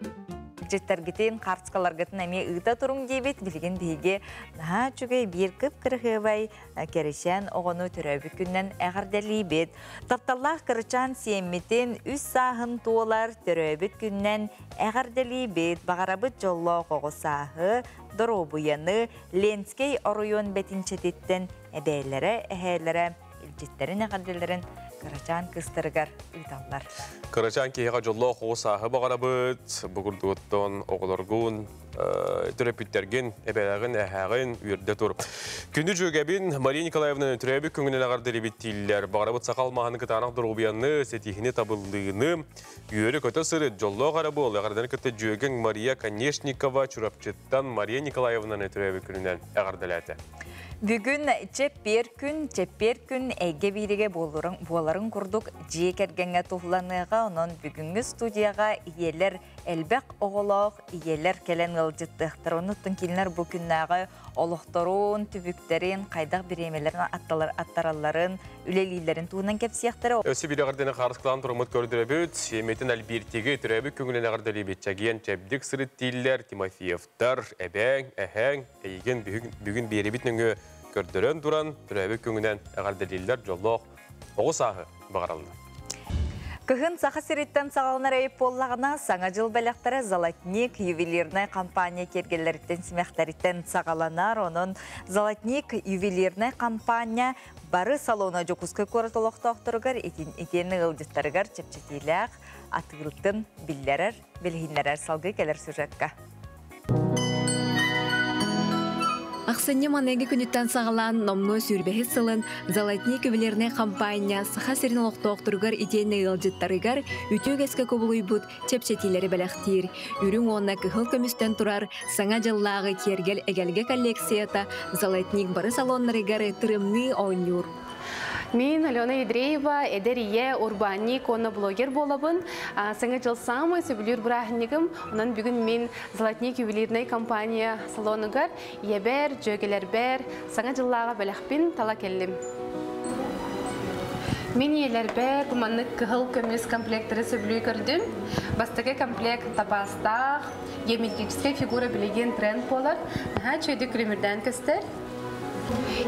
Дьиттэргитин, хаартыскаларгытын эмиэ ыыта туруҥ диэбит. Билигин биһиги наһаа үчүгэй биир кып-кырыһыабай кэрэчээн оҕону төрөөбүт күнүнэн эҕэрдэлиибит. Тапталлаах кырачаан сиэммитин үс сааһын туолар төрөөбүт күнүнэн эҕэрдэлиибит. Баҕарабыт дьоллоох оҕо сааһы, доруобуйаны Ленскэй оройуон бэтинчэтиттэн эбээлэрэ, эһээлэрэ илдьиттэрин эҕэрдэлэрин кырачаан кыыстарыгар ыыталлар. Кырачаан киһиэхэ дьоллоох оҕо сааһы баҕарабыт. Бу курдугуттан оҕолоргун төрөппүттэргин, эбэлэҕин, эһээҕин үөрдэ тур. Күндү дьүөгэбин Мария Николаевна төрөөбүт күҥүнэн эҕэрдэлиибит дииллэр. Баҕарабыт саха алмааһын кытаанах доруобуйаны, ситиһини табыллыыны, үөрэ-көтө сырыт, дьоллоох эрэ буол. Эҕэрдэни кытта дьүөгэҥ Мария Конешникова Чурапчыттан Мария Николаевнаны төрөөбүт күнүнэн эҕэрдэлээтэ. Бүгүн чэппиэр күн, чэппиэр күн эйгэ бииригэ буоларын курдук дьиэ кэргэҥҥэ туһуланыаҕа. Онон бүгүҥҥү студияҕа ийэлэр элбэх оҕолоох ийэлэр кэлэн ыалдьыттыахтар. Оннуттан кинилэр бу күннээҕи олохторун, түбүктэрин, хайдах бириэмэлэрин аттаралларын, үлэлииллэрин туһунан кэпсиэхтэрэ. Өссө биир эҕэрдэни хаарыскалаан тураммыт көрдөрөбүт. Сиэмэтин Альбертиги төрөөбүт күҥүнэн эҕэрдэлиибит. Чэгиэн чэбдик сырыт дииллэр Тимофеевтар, эбээҥ, эһээҥ, эйигин бүгүн биэрэбит нөҥүө көрдөрөн туран төрөөбүт күҥүнэн эҕэрдэлииллэр дьоллоох оҕо сааһы баҕараллар. Кыһын Саха сириттэн саҕаланар эйип буоллаҕына, Саҥа дьыл бэлэхтэрэ Золотник ювелирнай компания киэргэллэриттэн симэхтэриттэн саҕаланар. Онон Золотник ювелирнай компания бары салона Дьокуускай куорат олохтоохторугар итиэннэ ыалдьыттарыгар чэпчэтиилээх атыылтын биллэрэр, билиһиннэрэр салгыы кэлэр сюжетка. Ахсынньы маныгы күнүттэн саҕалаан номнуо сүүрбэһис сылын Золотник ювелирнай хампаанньа Саха сирин олохтоохторугар итиэннэ ыалдьыттарыгар үтүө үгэскэ кубулуйбут чэпчэтиилэри бэлэхтиир. Үрүҥ уонна кыһыл көмүстэн турар Саҥа дьыллааҕы киэргэл эгэлгэ коллекцията Золотник бары салоннарыгар тырымныы оонньуур. Мин Алена Ядреева, эдэр ийэ, урбаанньык уонна блогер буолабын. Саҥа дьыл саамай сөбүлүүр бырааһынньыгым. Онон бүгүн мин Золотник ювелирнай компания салонугар ийэбэр, дьүөгэлэрбэр саҥа дьыллааҕы бэлэхпин тала кэллим. Мин ийэлэрбэр бу маннык кыһыл көмүс комплектары сөбүлүү көрдүм. Бастакы комплект табаастаах, геометрическай фигура билигин тренд буолар. Наһаа үчүгэйдик күлүмүрдээн көстөр.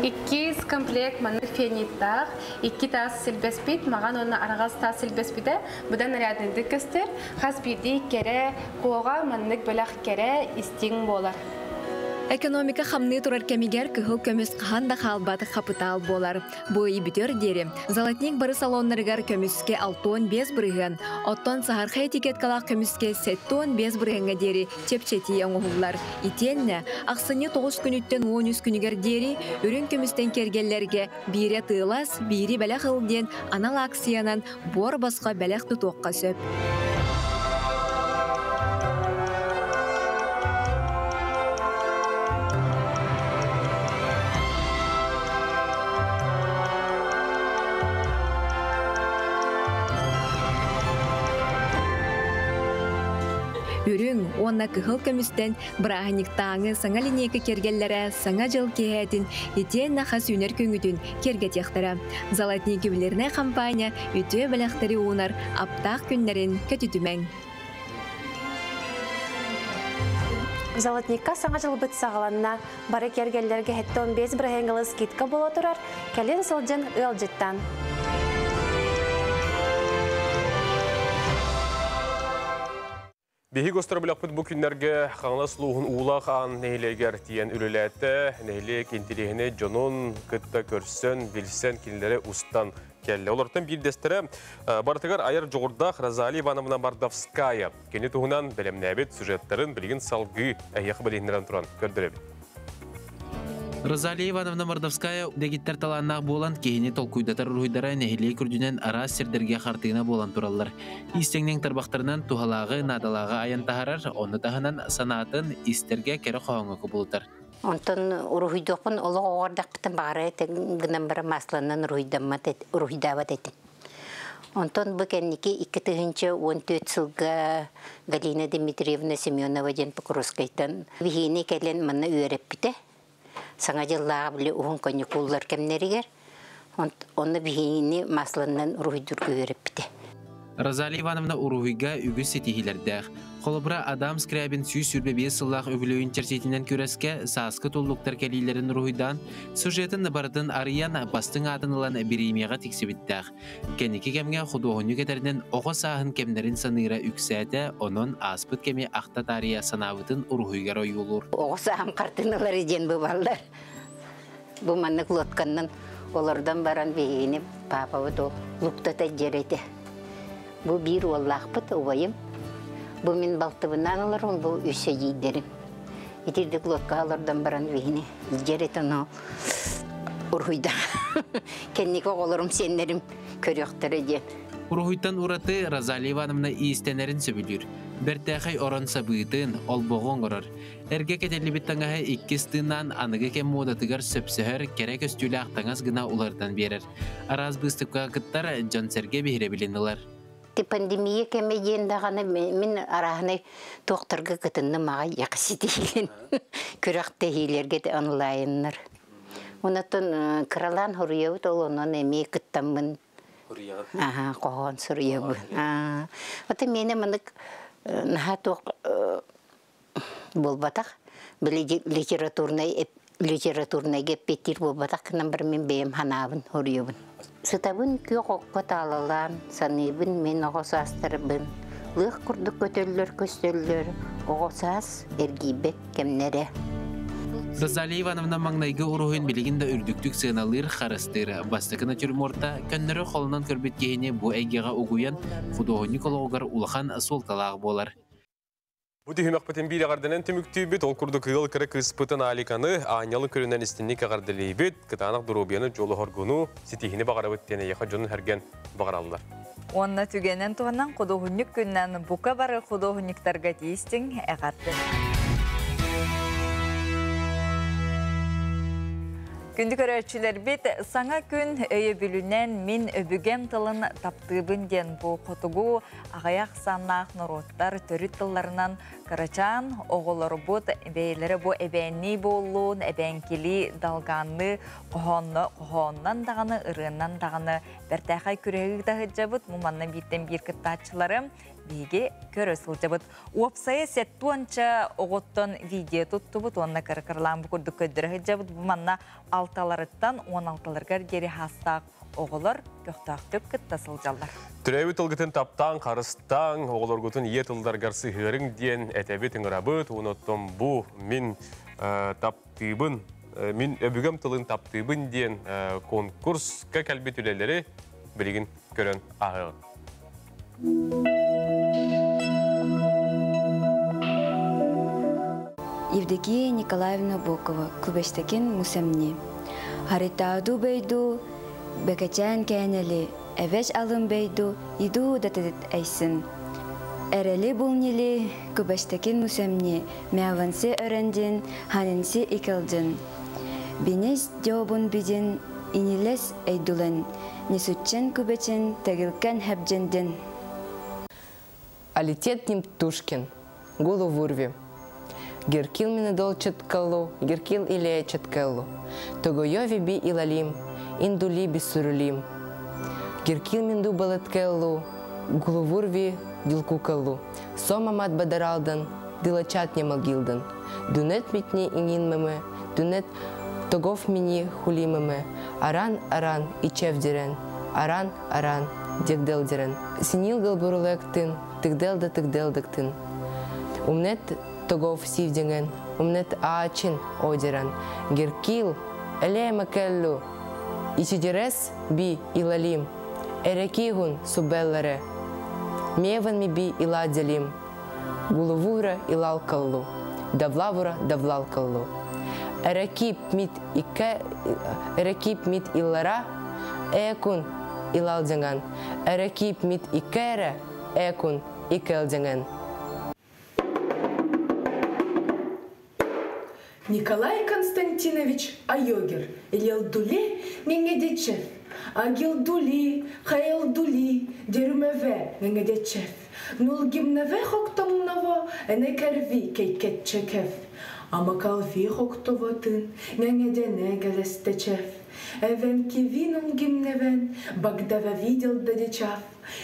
Иккис комплект маннык фианиттаах, икки таас силбэспит, маҕан уонна араҕас таас силбэспитэ быдан нарядныйдык көстөр. Хас биирдии кэрэ куоҕа маннык бэлэх кэрэ, истиҥ буолар. Экономика хамныы турар кэмигэр кыһыл көмүс хаһан да хаалбат хапытаал буолар. Бу ый бүтүөр диэри Золотник бары салоннарыгар көмүскэ 65%, оттон саһархай этикеткалаах көмүскэ 75 бырыһыаҥҥа диэри чэпчэтии оҥоһуллар. Итиэннэ ахсынньы 9 күнүттэн 13 күнүгэр диэри үрүҥ көмүстэн киэргэллэргэ биирэ тыылас, биири бэлэх ыл диэн анал акциянан буор босхо бэлэх тутуохха сөп. Үрүҥ уонна кыһыл көмүстэн бырааһынньыктааҥы саҥа линейка киэргэллэрэ саҥа дьыл киэһээтин итиэннэ хас үүнэр күҥҥүтүн киэргэтиэхтэрэ. Золотник ювелирнай хампаанньа үтүө бэлэхтэри уунар аптаах күннэрин көтүтүмэҥ. Золотникка саҥа дьылбыт саҕаланна. Бары киэргэллэргэ 75 бырыһыаҥҥылы скидка буола турар. Кэлин сылдьын ыалдьыттан. Биһиги гостробилэхпит бу күннэргэ Хаҥалас улууһун Уулаах Аан нэһилиэгэр тиийэн үлэлээтэ. Нэһилиэк интэриэһинэй дьонун кытта көрсөн, билсэн, кинилэри устан кэллэ. Олортон биирдэстэрэ барытыгар айар дьоҕурдаах Розалия Ивановна Мордовская. Кини туһунан бэлэмнээбит сюжеттарын билигин салгыы эһиэхэ билиһиннэрэн туран көрдөрөбүт. Розалия Ивановна Мордовская дэгиттэр талааннаах буолан киһини толкуйдатар уруһуйдара нэһилиэк үрдүнэн араас сирдэргэ хартыына буолан тураллар. Иистэҥнэҥ тарбахтарынан туһалааҕы, наадалааҕы айан таһарар, ону таһынан санаатын истэргэ кэрэ хоһооҥҥо кубулутар. Онтон уруһуйдуохпун олох оҕордахпытын баҕара этэ гынан баран масланан уруһуйдаммат уруһуйдаабат этим. Онтон бу кэнники 2014 сылга Галина Дмитриевна Семенова диэн Покровскайтан биһиини кэлэн манна үөрэппитэ. Саҥа дьыллааҕы били уһун каникуллар кэмнэригэр онно биһиини масланан уруһуйдуурга үөрэппитэ. Розалия Ивановна уруһуйга үгүс ситиһиилэрдээх. Холобура, Адам Скрябин 125 сыллаах үбүлүөйүн чэрчитинэн күрэскэ сааскы туллуктар кэлиилэрин уруһуйдаан, сюжетын барытын арыйан, бастыҥ аатын ылан бириэмийэҕэ тиксибиттээх. Кэнники кэмҥэ худуоһунньук этэринэн оҕо сааһын кэмнэрин саныыра үксээтэ, онон ааспыт кэми ахта таарыйа санаабытын уруһуйгар ойуулуур. Оҕо сааһым хартыыналары диэн быбаллар. Бу маннык лодканнан олордон баран биһигини паапабыт ол луктата дьэр этэ. Бу биир уоллаахпыт убайым. Бу мин балтыбынаан олорон бу үс эдьиийдэрим. Итирдик лодкаҕа олордон баран биһини дьэр этэ ону уруһуйда. Кэнники оҕолорум сиэннэрим көрүөхтэрэ диэн. Уруһуйтан ураты Розалия Ивановна иистэнэрин сөбүлүүр. Бэртээхэй орон сабыытын, олбоҕу оҥорор. Эргэ кэтиллибит таҥаһы иккис тыыннаан аныгы кэм муодатыгар сөпсөһөр кэрэ көстүүлээх таҥас гына уларытан биэрэр. Араас быыстапкаҕа кыттар дьон-сэргэ биһирэбилин ылар. Ти пандемия кэмэ диэн даҕаны мин арааһынай туохтарга кытынным аҕай яхситиилин күрэхтэһиилэргэ онлайннар. Онотон кыралаан хоруйабыт ол онон эмиэ кыттаммын Аха, хоһоон суруйабын. Ата миэнэ манык наһаа туох буолбатах. Били литературнай литературнайга эппиэттиир буолбатах гынан баран мин бэйэм ханаабын хоруйабын. Сытабын күөх окко таалалаан, саныыбын мин оҕо саастарбын. Лыах курдук көтөллөр көстөллөр, оҕо саас эргийбэт кэмнэрэ. Розалия Ивановна маҥнайгы уруһуйун билигин да үрдүктүк сыаналыыр, харыстыыр. Бастакы натюрморта көннөрү холонон көрбүт киһини бу эйгэҕэ угуйан, худуоһунньук олоҕугар улахан суолталаах буолар. Бу түһүмэхпитин биир эҕэрдэнэн түмүктүүбүт. Ол курдук ыал кыра кыыспытын Аликаны аанньалы көрүнэн истинник эҕэрдэлиибит. Кытаанах доруобуйаны, дьолу-хоргуну, ситиһини баҕарабыт диэн эйиэхэ дьонун сэргэн баҕараллар. Уонна түгэнэн туһанан худуоһунньук күннэн бука бары худуоһунньуктарга тиистиҥ эҕэрдэ. Күндү көрөөччүлэрбит, саҥа күн өйөбүлүнэн мин өбүгэм тылын таптыыбын диэн бу хотугу аҕыйах саннаах норуоттар төрүт тылларынан кырачаан оҕолорбут бэйэлэрэ бу эбээннии буоллун, эбээҥкилии, далгаанныы хоһоонно хоһооннон даҕаны, ырыаннан даҕаны бэртээхэй күрэһи ыыта сылдьабыт. Бу манна бииртэн биир кыттааччылары биһиги көрө сылдьабыт. Уопсайа сеттуонча оҕоттон видео туттубут уонна кыракыралаан бу курдук көрдөрө сылдьабыт. Бу манна алталарыттан он алталарыгар диэри хаастаах оҕолор көхтөөхтүк кытта сылдьаллар. Төрөөбүт тылгытын таптаан, харыстаан, оҕолоргутун ийэ тылларгар сыһыарыҥ диэн этэбит, ыҥырабыт. Онуттан бу мин таптыыбын, мин өбүгэм тылын таптыыбын диэн конкурска кэлбит үлэлэри билигин көрөн ааһыаҕыҥ. Евдокия Николаевна Бокова, Күбэстэкин Мусамни. Харитааду бэйду, бэкэчээн кээнэли, эвэш алын бэйду, иду датыт айсын. Эрэли булнили, Күбэстэкин Мусамни, мяванси өрендин, ханинси икелдин. Бинес дёбун бидин, инилес эйдулен, несутчен күбечен, тегилкен хәбджендин. Алитет ним Тушкин, Гулу вурви. Геркил минедол четкалу, геркил илея четкеллу. Тогойови би илалим, индули би сурулим. Геркил минду балеткеллу, гулувурви дилкукаллу. Сома мат бадаралдан, дилачат немалгилдан. Дунет митни ининмеме, дунет тогов мини хулимеме. Аран аран ичевдирен, аран аран дегделдирен. Синил галбурулектин, тигдел да тигделдектин. Умнет тогов сивденген, умнет аачин одеран. Геркил, элеема келлу, исидерес би илалим, эрекигун субеллере. Меван ми би иладелим, гулувура илалкаллу, давлавура давлалкаллу. Эрекип мит ике, эрекип мит иллара, экун илалдеңен. Эрекип мит икере, экун икелдеңен. Николай Константинович Айогер, Елдуле Ңеңедечев, Агилдули, Хаелдули, Дерумеве Ңеңедечев, Нулгимневе хоктомново, Энекерви кейкетчекев, Амакалви хоктовотын, Ңеңедене гелестечев, Эвенки нулгимневен, Багдава видел дадечав,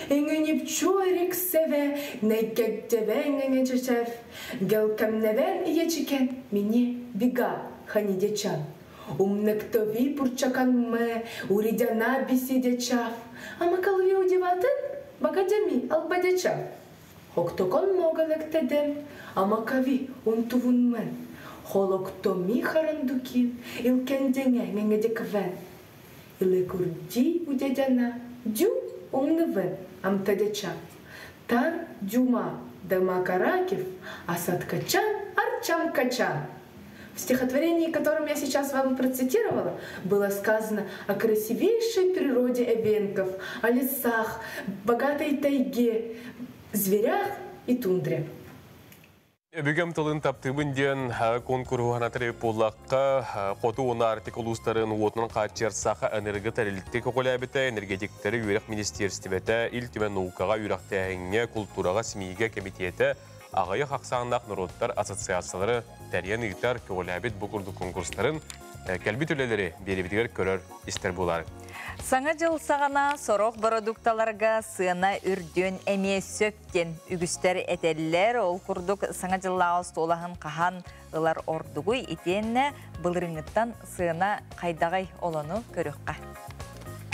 Эңенипчу эриксеве, Нейкектеве ңеңечечев, Гелкемневен иечикен, Мине бига ханидечан. Умнектови пурчаканме, уридяна бисидечав, Амакалви удиватын, Багадями албадечав. Хоктокон могалектедем, Амакави унтувунмен, Холоктоми харандукин, Илкендене ңеңедеквен. Илекурди удядяна, Дю умнывен амтадечав. Тан дюма дамакаракев, Асаткачан арчамкачан. В стихотворении, которым я сейчас вам процитировала, было сказано о красивейшей природе эвенков, о лесах, богатой тайге, зверях и тундре. Өбүгэм тылын таптыыбын диэн конкурһу санатар буоллахха, хоту уонна Арктика улуустарын уотунан хааччыйар Саха энерго тэрилтэ көҕүлээбитэ, энергетиктэри үөрэх министиэристибэтэ, Ил Түмэн наукаҕа, үөрэхтээһиҥҥэ, култуураҕа, СМИгэ кэмитиэтэ, аҕыйах ахсааннаах норуоттар ассоциациялара тэрийэн ыытар көҕүлээбит бу курдук конкурстарын кэлбит үлэлэри биэриибитигэр көрөр истэр буолаарыҥ. Саҥа дьыл саҕана сорох бородуукталарга сыана үрдүөн эмиэ сөп диэн үгүстэр этэллэр. Ол курдук саҥа дьыллааҕы остуол аһын хаһан ылар ордугуй итиэннэ былырыыҥҥыттан сыана хайдаҕый олону көрүөххэ.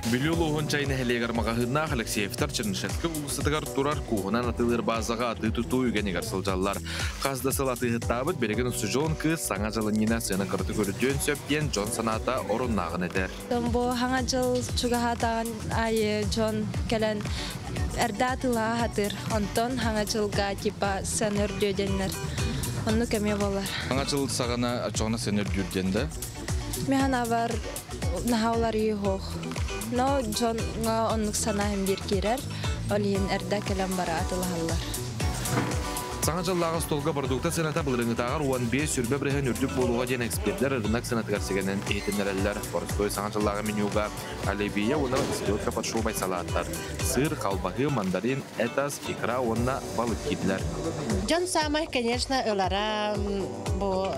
Бүлүү улууһун Чай нэһилиэгэр маҕаһыыннаах Алексеевтар Чернышевскай уулуссатыгар турар кууһунан атыылыыр баазаҕа атыы-тутуу үгэнигэр сылдьаллар. Хас да сыл атыыһыттаабыт билигин устудьуон кыыс Саҥа дьыл иннинэ сыана кыратык үрдүөн сөп диэн дьон санаата оруннааҕын этэр. Бу Саҥа дьыл чугаһаатаҕын аайы дьон кэлэн эрдэ атыылаһа сатыыр. Онтон Саҥа дьылга типа сыана үрдүө диэннэр. Оннук эмиэ буолар. Саҥа дьыл саҕана оччоҕуна сыана үрдүүр диэн да? Мин санаабар наһаа уларыйыы суох. Но дьоҥҥо оннук санаа иһин биир киирэр. Ол иһин эрдэ кэлэн бара атылаһаллар. Саҥа дьыллааҕы остуолга бородуукта сыаната былырыыҥҥытааҕар 15 бырыһыан үрдүк буолуоҕа диэн экспердэр ырынак сыанатыгар сигэнэн иһитиннэрэллэр. Боростуой Саҥа дьыллааҕы менюга оливье уонна селедка под шубой салааттар, сыр, халбаһыы, мандарин, эт ас, икра уонна балык киирдилэр. Дьон саамай, конечно, ылара бу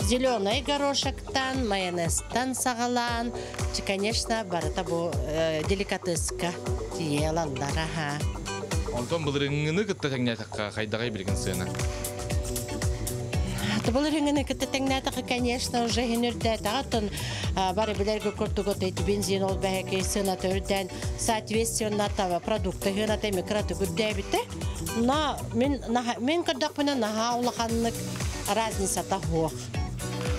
зеленый горошектан, майонезтан саҕалаан, конечно, барыта бу деликатеска тиийэ ылаллар, аха. Онтон былырыыҥҥыны кытта тэҥнээтэххэ хайдаҕый билигин сыана? Былырыыҥҥыны кытта тэҥнээтэххэ, конечно, уже иһин үрдээтэҕэ, оттон бары билэргэ курдук эти бензин ол бэһэки сыаната үрдээн, соответственно, продукты сыаната эмиэ кыратык үрдээбитэ. Но мин мин көрдөхпүнэ наһаа улаханнык разницата суох.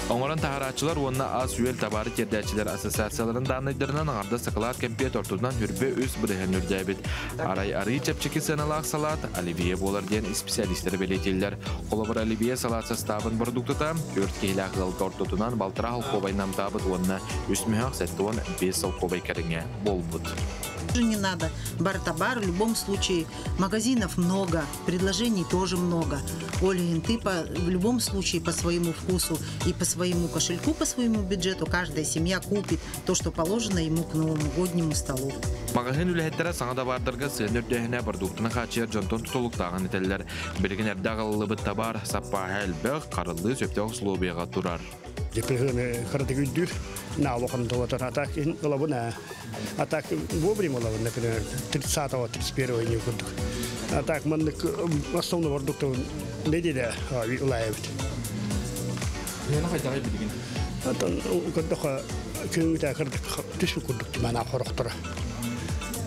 Оҥорон таһарааччылар уонна ас-үөл табаары тиэрдээччилэр ассоциацияларын дааннайдарынан аҥардас сакалаат кэмпиэт ортотунан 23% үрдээбит. Арай арыы чэпчэки сыаналаах салаат оливье буолар диэн исписэлиистэр бэлиэтииллэр. Холобур, оливье салаат састаабын бородууктата түөрт киһилээх ыалга ортотунан балтараа солкуобай намтаабыт уонна үс мөһөөх 75 солкуобай кэриҥэ буолбут. Не надо. Бар-товар в любом случае. Магазинов много, предложений тоже много. Ольгин, ты в любом случае по своему вкусу и по своему кошельку, по своему бюджету каждая семья купит то, что положено ему к Новому годнему столу. Маҕаһыын үлэһиттэрэ саҥа табаардарга сыана үрдээһинэ бородууктаны хааччыйар дьонтон тутулуктааҕын этэллэр. Билигин эрдэ аҕалыллыбыт табаар саппааһа элбэх, харыллыы сөптөөх условияҕа турар. Депрессияны кыратык өйдүүр, наалохан туотар. А так ылабын а так вовремя ылабын, например, 30-го, 31-го июня курдук. А так маннык основной продуктов неделя ылаайбыт. Мена хайдаҕай билигин? Отон көрдөхө күнгүтэ кырдык түспүт курдук тимана хорохторо.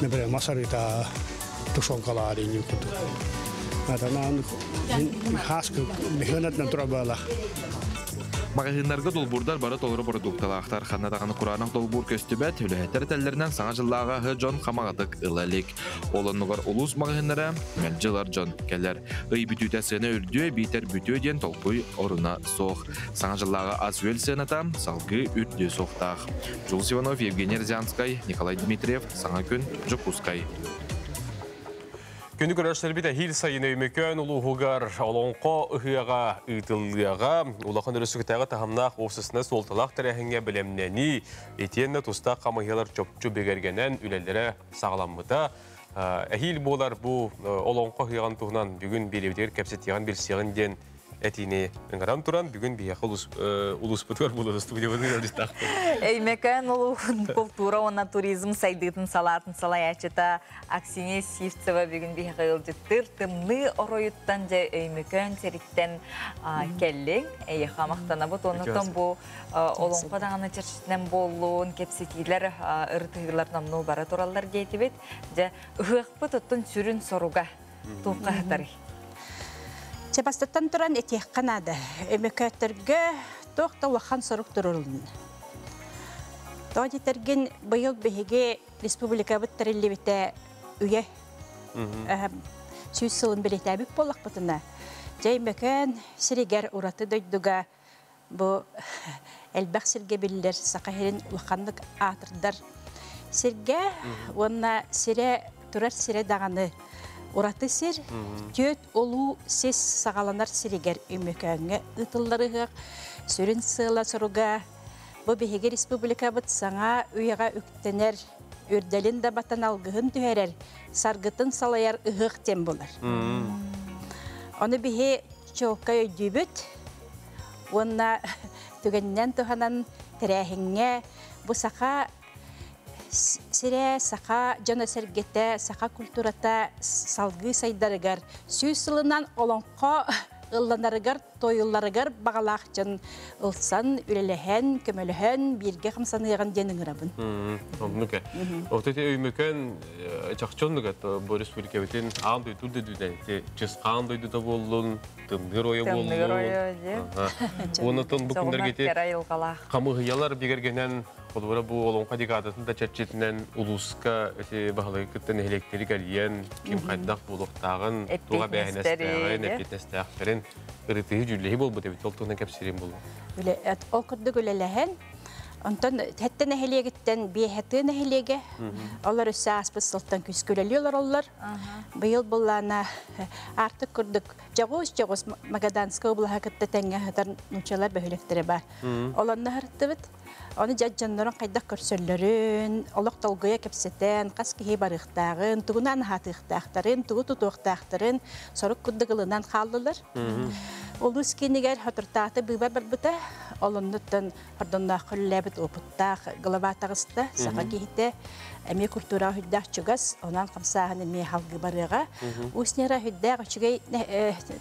Например, масарыта тушенкалаар инни курдук. Атанан хаска механатна турабалах. Маҕаһыыннарга долбуурдар бары толору бородуукталаахтар. Ханна даҕаны кураанах долбуур көстүбэт, үлэһиттэр этэллэринэн саҥа дьыллааҕы аһы дьон хамаҕатык ыла илик. Ол оннугар улуус маҕаһыыннара мэлдьи ылар дьон кэлэр. Ый бүтүүтэ сыана үрдүө биитэр бүтүө диэн толкуй оруна суох. Саҥа дьыллааҕы ас-үөл сыаната салгыы үрдүө суохтаах. Джулс Иванов, Евгений Розянскай, Николай Дмитриев, Саҥа күн, Дьокуускай. Күнү көрөштербит эһиил сайын Өймөкөөн улууһугар Олоҥхо ыһыаҕа ыытыллыаҕа. Улахан өрөсүктээҕи таһымнаах уопсастыбаннай суолталаах тэрээһиҥҥэ бэлэмнэнии, итиэннэ тустаах хамыыһыйалар чопчу бигэргэнэн үлэлэрэ саҕаламмыта. Эһиил буолар бу Олоҥхо ыһыаҕын туһунан бүгүн биэриибитигэр кэпсэтиэҕин, билсиэҕин диэн этиини ыҥыран туран, бүгүн биһиэхэ улууспутугар буолар студиябытын ыалдьыттаахпыт. Өймөкөөн улууһун култуура уонна туризм сайдыытын салаатын салайааччыта Аксинья Сивцева бүгүн биһиэхэ ыалдьыттыыр. Тымныы оройуттан дьэ Өймөкөөн сириттэн кэллиҥ. Эйиэхэ махтанабыт. Оннуттан бу олоҥхо даҕаны чэрчитинэн буоллун, кэпсэтиилэр, ырытыһыылар номнуо бара тураллар диэтибит. Дьэ, ыһыахпыт оттон сүрүн соруга туохха сытарый? Чэ, бастатан туран этиэххэ наада. Өмөкөөттөргө туох да улахан сорук турулунна. Тоҕо диэтэргин, быйыл биһиги республикабыт тэриллибитэ үйэ 100 сылын бэлиэтээбит буоллахпытына, дьэ Өймөкөөн сиригэр ураты дойдуга бу элбэх сиргэ биллэр Саха сирин улаханнык аатырдар сиргэ уонна сирэ турар сирэ даҕаны ураты сир түөрт улуу сис саҕаланар сиригэр Өймөкөөҥҥө ыытыллар ыһыах сүрүн сыала-соруга бу биһиги республикабыт саҥа үйэҕэ үктэнэр үрдэлин да батан алгыһын түһэрэр саргытын салайар ыһыах диэн буолар. Ону биһи чуолкай өйдүүбүт уонна түгэнинэн туһанан тэрээһиҥҥэ бу саха сирэ, саха дьоно-сэргэтэ, саха культурата салгыы сайдарыгар 100 сылынан олоҥхо ылланарыгар, туойулларыгар баҕалаах дьон ылсан, үлэлэһэн, көмөлөһөн, бииргэ хамсаныаҕын диэн ыҥырабын. Оннук. Вот эти Өймөкөөн чахчы оннук бу республикабытын аан дойду дэдүнэн чысхаан дойдута буоллун, тымныы оройо буоллун. Тымныы оройо дии. Оннотон бу күннэргэ Сөҕүмэр айылҕалаах. Хамыыһыйалар бигэргэнэн, холобура бу олоҥхо декадатын да чэрчитинэн улууска эти баһылыгы кытта нэһилиэктэри кэрийэн, ким хайдах буолуохтааҕын, туга бээһинэстээҕин, эппиэтинэстээхтэрин ырытыһы дьүүллэһии буолбут эбит. Ол туһунан кэпсиирим буолуо. Ол курдук үлэлэһэн, онтон хэттэ нэһилиэгиттэн биэһэтыы нэһилиэгэ, олор өссө ааспыт сылтан күскүлэлии олороллор. Быйыл буллаана Аартык курдук дьоҕус-дьоҕус Магаданскай облаһа кытта тэҥҥэ сытар нууччалар бөһүөлэктэрэ баар. Олонно сырыттыбыт. Ону дьэ дьоннорун хайдах көрсөллөрүн, олох долгуйа кэпсэтэн, хас киһи барыахтааҕын, тугунан аһаатыахтаахтарын, тугу тутуохтаахтарын сорук курдук ылынан хааллылар. Улуус киинигэр Хотуртааты быыбар барбыта. Ол оннуттан хордонноох үлэлээбит опыттаах глава таҕыста, саха киһитэ эмиэ культураҕа хүддээх чугас, онон хамсааһын эмиэ халгыы барыаҕа. Уус-Ньара хүддээх үчүгэй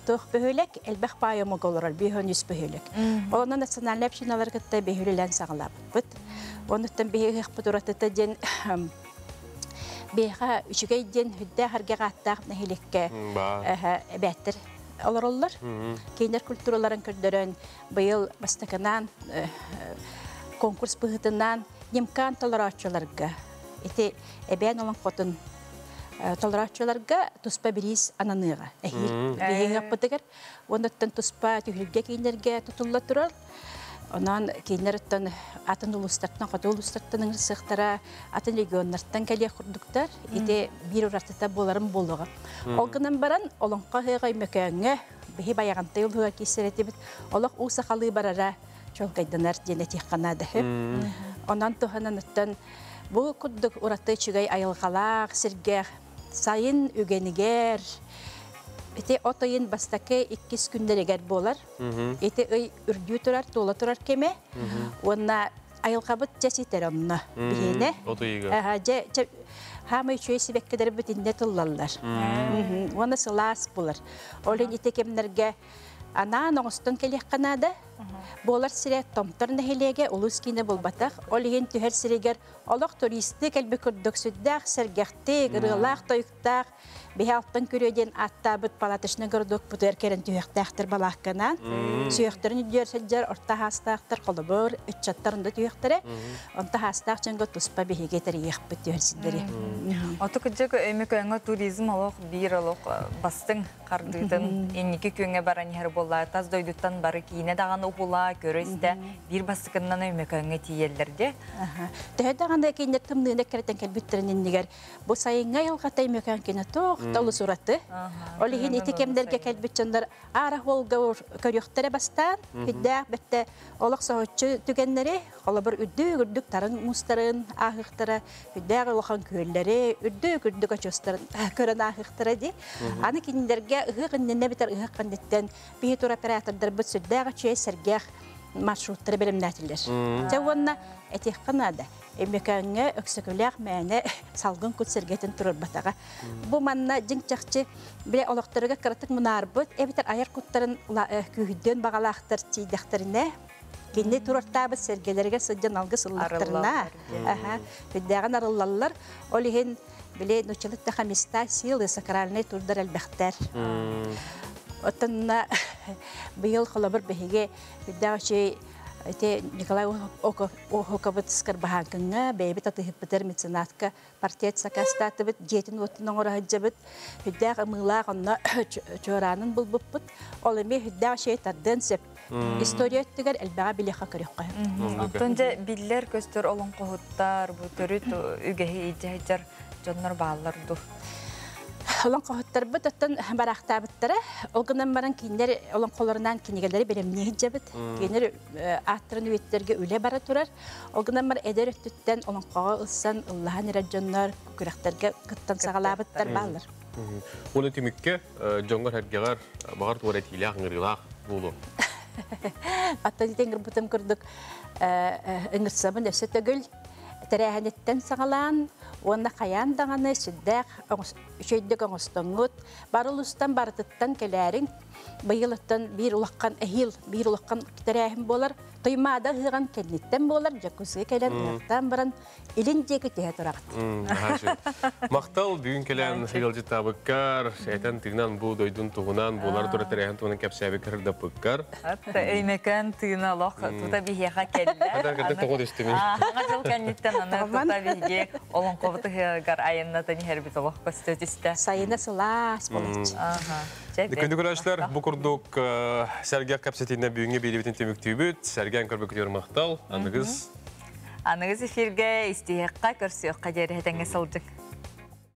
туох бөһүөлэк, элбэх паай омук олорор, 53 бөһүөлэк. Онон национальнай общиналар кытта бөһүөлэлээн саҕалаабыппыт. Онуттан биһи ыһыахпыт уратыта диэн биһиэхэ үчүгэй диэн хүддээх аргеҕааттаах нэһилиэккэ эбээттэр олороллор. Кинилэр культураларын көрдөрөн быйыл бастакынан конкурс быһыытынан Немкан толорооччуларга ити эбээн олоҥхотун толорооччуларга туспа бириис ананыаҕа. Эһиил биһиги аппытыгар уоннаттан туспа түһүлгэ кииннэргэ тутулла турар. Онон кинилэр атын улуустартан, хоту улуустартан ыҥырсыахтара, атын регионнартан кэлиэх курдуктар. Ити биир уратыта буоларын буолуоҕа. Ол гынан баран, олоҥхо ыһыаҕа Өймөкөөҥҥө биһи Байаҕантай улууһугар киирсэр этибит. Олох уу сахалыы барара чуолкайданар диэн этиэххэ наада. Онон туһанан оттон бу курдук ураты үчүгэй айылҕалаах сиргэ сайын үгэнигэр ити от ыйын бастакы иккис күннэригэр буолар. Ити ый үрдүү турар, туола турар кэмэ. Уонна айылҕабыт дьэ ситэр онно биһиэнэ. От ыйыгар. Дьэ хаамай үчүгэй сибэккилэр бүтүннэ тыллаллар. Уонна сылаас булар. Ол иһин ити кэмнэргэ анаан оҥостон кэлиэххэ наада. Буолар сирэ Томтор нэһилиэгэ улуус киинэ буолбатах. Ол иһин түһэр сиригэр олох туристыы кэлбит курдук сүрдээх сэргэхтик, ырыалаах, тойуктаах биһи Алтан Күрүө диэн ааттаабыт палаточный городокпутугар кэлэн түһүөхтээхтэр балаакканан. Сүһүөхтэрин үрдүгэр сылдьар орто хаастаахтар холобур, ыччаттар онно түһүөхтэрэ. Онто хаастаах дьоҥҥо туспа биһиги тэрийиэхпит түһэр сирдэри. Оту кырдьык Өймөкөөҥҥө туризм олох биир олох бастыҥ хардыытын инники күөҥҥэ баран иһэр буолла. Тас дойдуттан бары киинэ даҕаны уһула, көрө-истэ биир бастакыннан Өймөкөөҥҥө тиийэллэр дии. Төһө даҕаны кинилэр тымныыны эккирэтэн кэлбиттэрин иннигэр бу сайыҥҥы айылҕата Өймөкөөн кино туох да олус ураты. Ол иһин ити кэмнэргэ кэлбит дьоннор аара хуолга көрүөхтэрэ бастаан, үрдээх бэттэ олох соһуччу түгэннэри, холобур үрдүк-үрдүк тарыҥ муустарын ааһыахтара, үрдээх улахан күөллэри, үрдүк-үрдүк очуостарын көрөн ааһыахтара дии. Аны кинилэргэ ыһыах иннинэ битэр ыһыах кэнниттэн биһи туроператордарбыт сүрдээх үчүгэй сэргэх маршруттары бэлэмнээтилэр. Дьэ уонна этиэххэ наада, Өймөкөөҥҥө Өксөкүлээх мээнэ салгын кут сэргэтин туруорбатаҕа. Бу манна дьиҥ-чахчы бile олохторугар кыратык мунаарбыт эбэтэр айар куттарын күүһүрдүөн баҕалаахтар тиийдэхтэринэ кини туруортаабыт сэргэлэригэр сылдьан алгыс ыллахтарына үрдээҕин арыллаллар. Ол иһин били нууччалык места силы сакральнай турдар элбэхтэр. Оттон быйыл холобур биһиги үрдээх үчүгэй ити Николай Охокобут Скарбаһааҥкыҥҥа бэйэбит атыыһыппытыгар меценатка портрет сакаастаатыбыт, дьиэтин уотун оҥоро сылдьабыт. Үрдээх ымыылаах онно чуораанын булбуппут. Ол эмиэ үрдээх үчүгэй тардыан сөп. История өттүгэр элбэҕи билиэххэ көрүөххэ. Оттон дьэ биллэр көстөр олоҥхоһуттар, бу төрүт үгэһи илдьэ сылдьар дьоннор бааллар дуу? Олоҥхоһуттарбыт оттон бараахтаабыттара. Ол гынан баран кинилэр олоҥхолорунан кинигэлэри бэлэмнии сылдьабыт. Кинилэр ааттарын үйэтитэргэ үлэ бара турар. Ол гынан баран эдэр өттүттэн олоҥхоҕо ылсан ыллаһан эрэр дьоннор күрэхтэргэ кыттан саҕалаабыттар бааллар. Уонна түмүккэ дьоҥҥор-сэргэҕэр баҕар туора этиилээх, ыҥырыылаах буолуо. Оттон ити ыҥырбытым курдук ыҥырсабын өссө төгүл тэрээһиниттэн саҕалаан уонна хайаан даҕаны сүрдээх үчүгэйдик оҥостоҥҥут, бары улуустан барытыттан кэлээриҥ. Быйыл оттон биир улахан эһиил биир улахан тэрээһин буолар. Туймаада ыһыаҕын кэнниттэн буолар, Дьокуускайга кэлэн ыһыахтаан баран илин диэки түһэ тураҕыт. Махтал бүгүн кэлэн ыалдьыттаабыккар, этэн тыынан бу дойдун туһунан, буолар тура тэрээһин туһунан кэпсээбиккэр ырдаппыккар. Атта Өймөкөөн тыына олох тута биһиэхэ кэллэ. Хата кытта тоҕо түстүмүй? Саҥа дьыл кэнниттэн аны тута биһиги олоҥхобут ыһыаҕар айаннатан иһэрбит олох көстө түстэ. Сайына сылаас буолаччы. Күндү көрөөччүлэр, бу курдук сэргэх кэпсэтиинэн бүгүҥҥү биэриибитин түмүктүүбүт. Сэргээн көрбүккүтүгэр махтал. Аныгыс Аныгыс эфиргэ истиһиэххэ, көрсүөххэ диэри этэҥҥэ сылдьыҥ.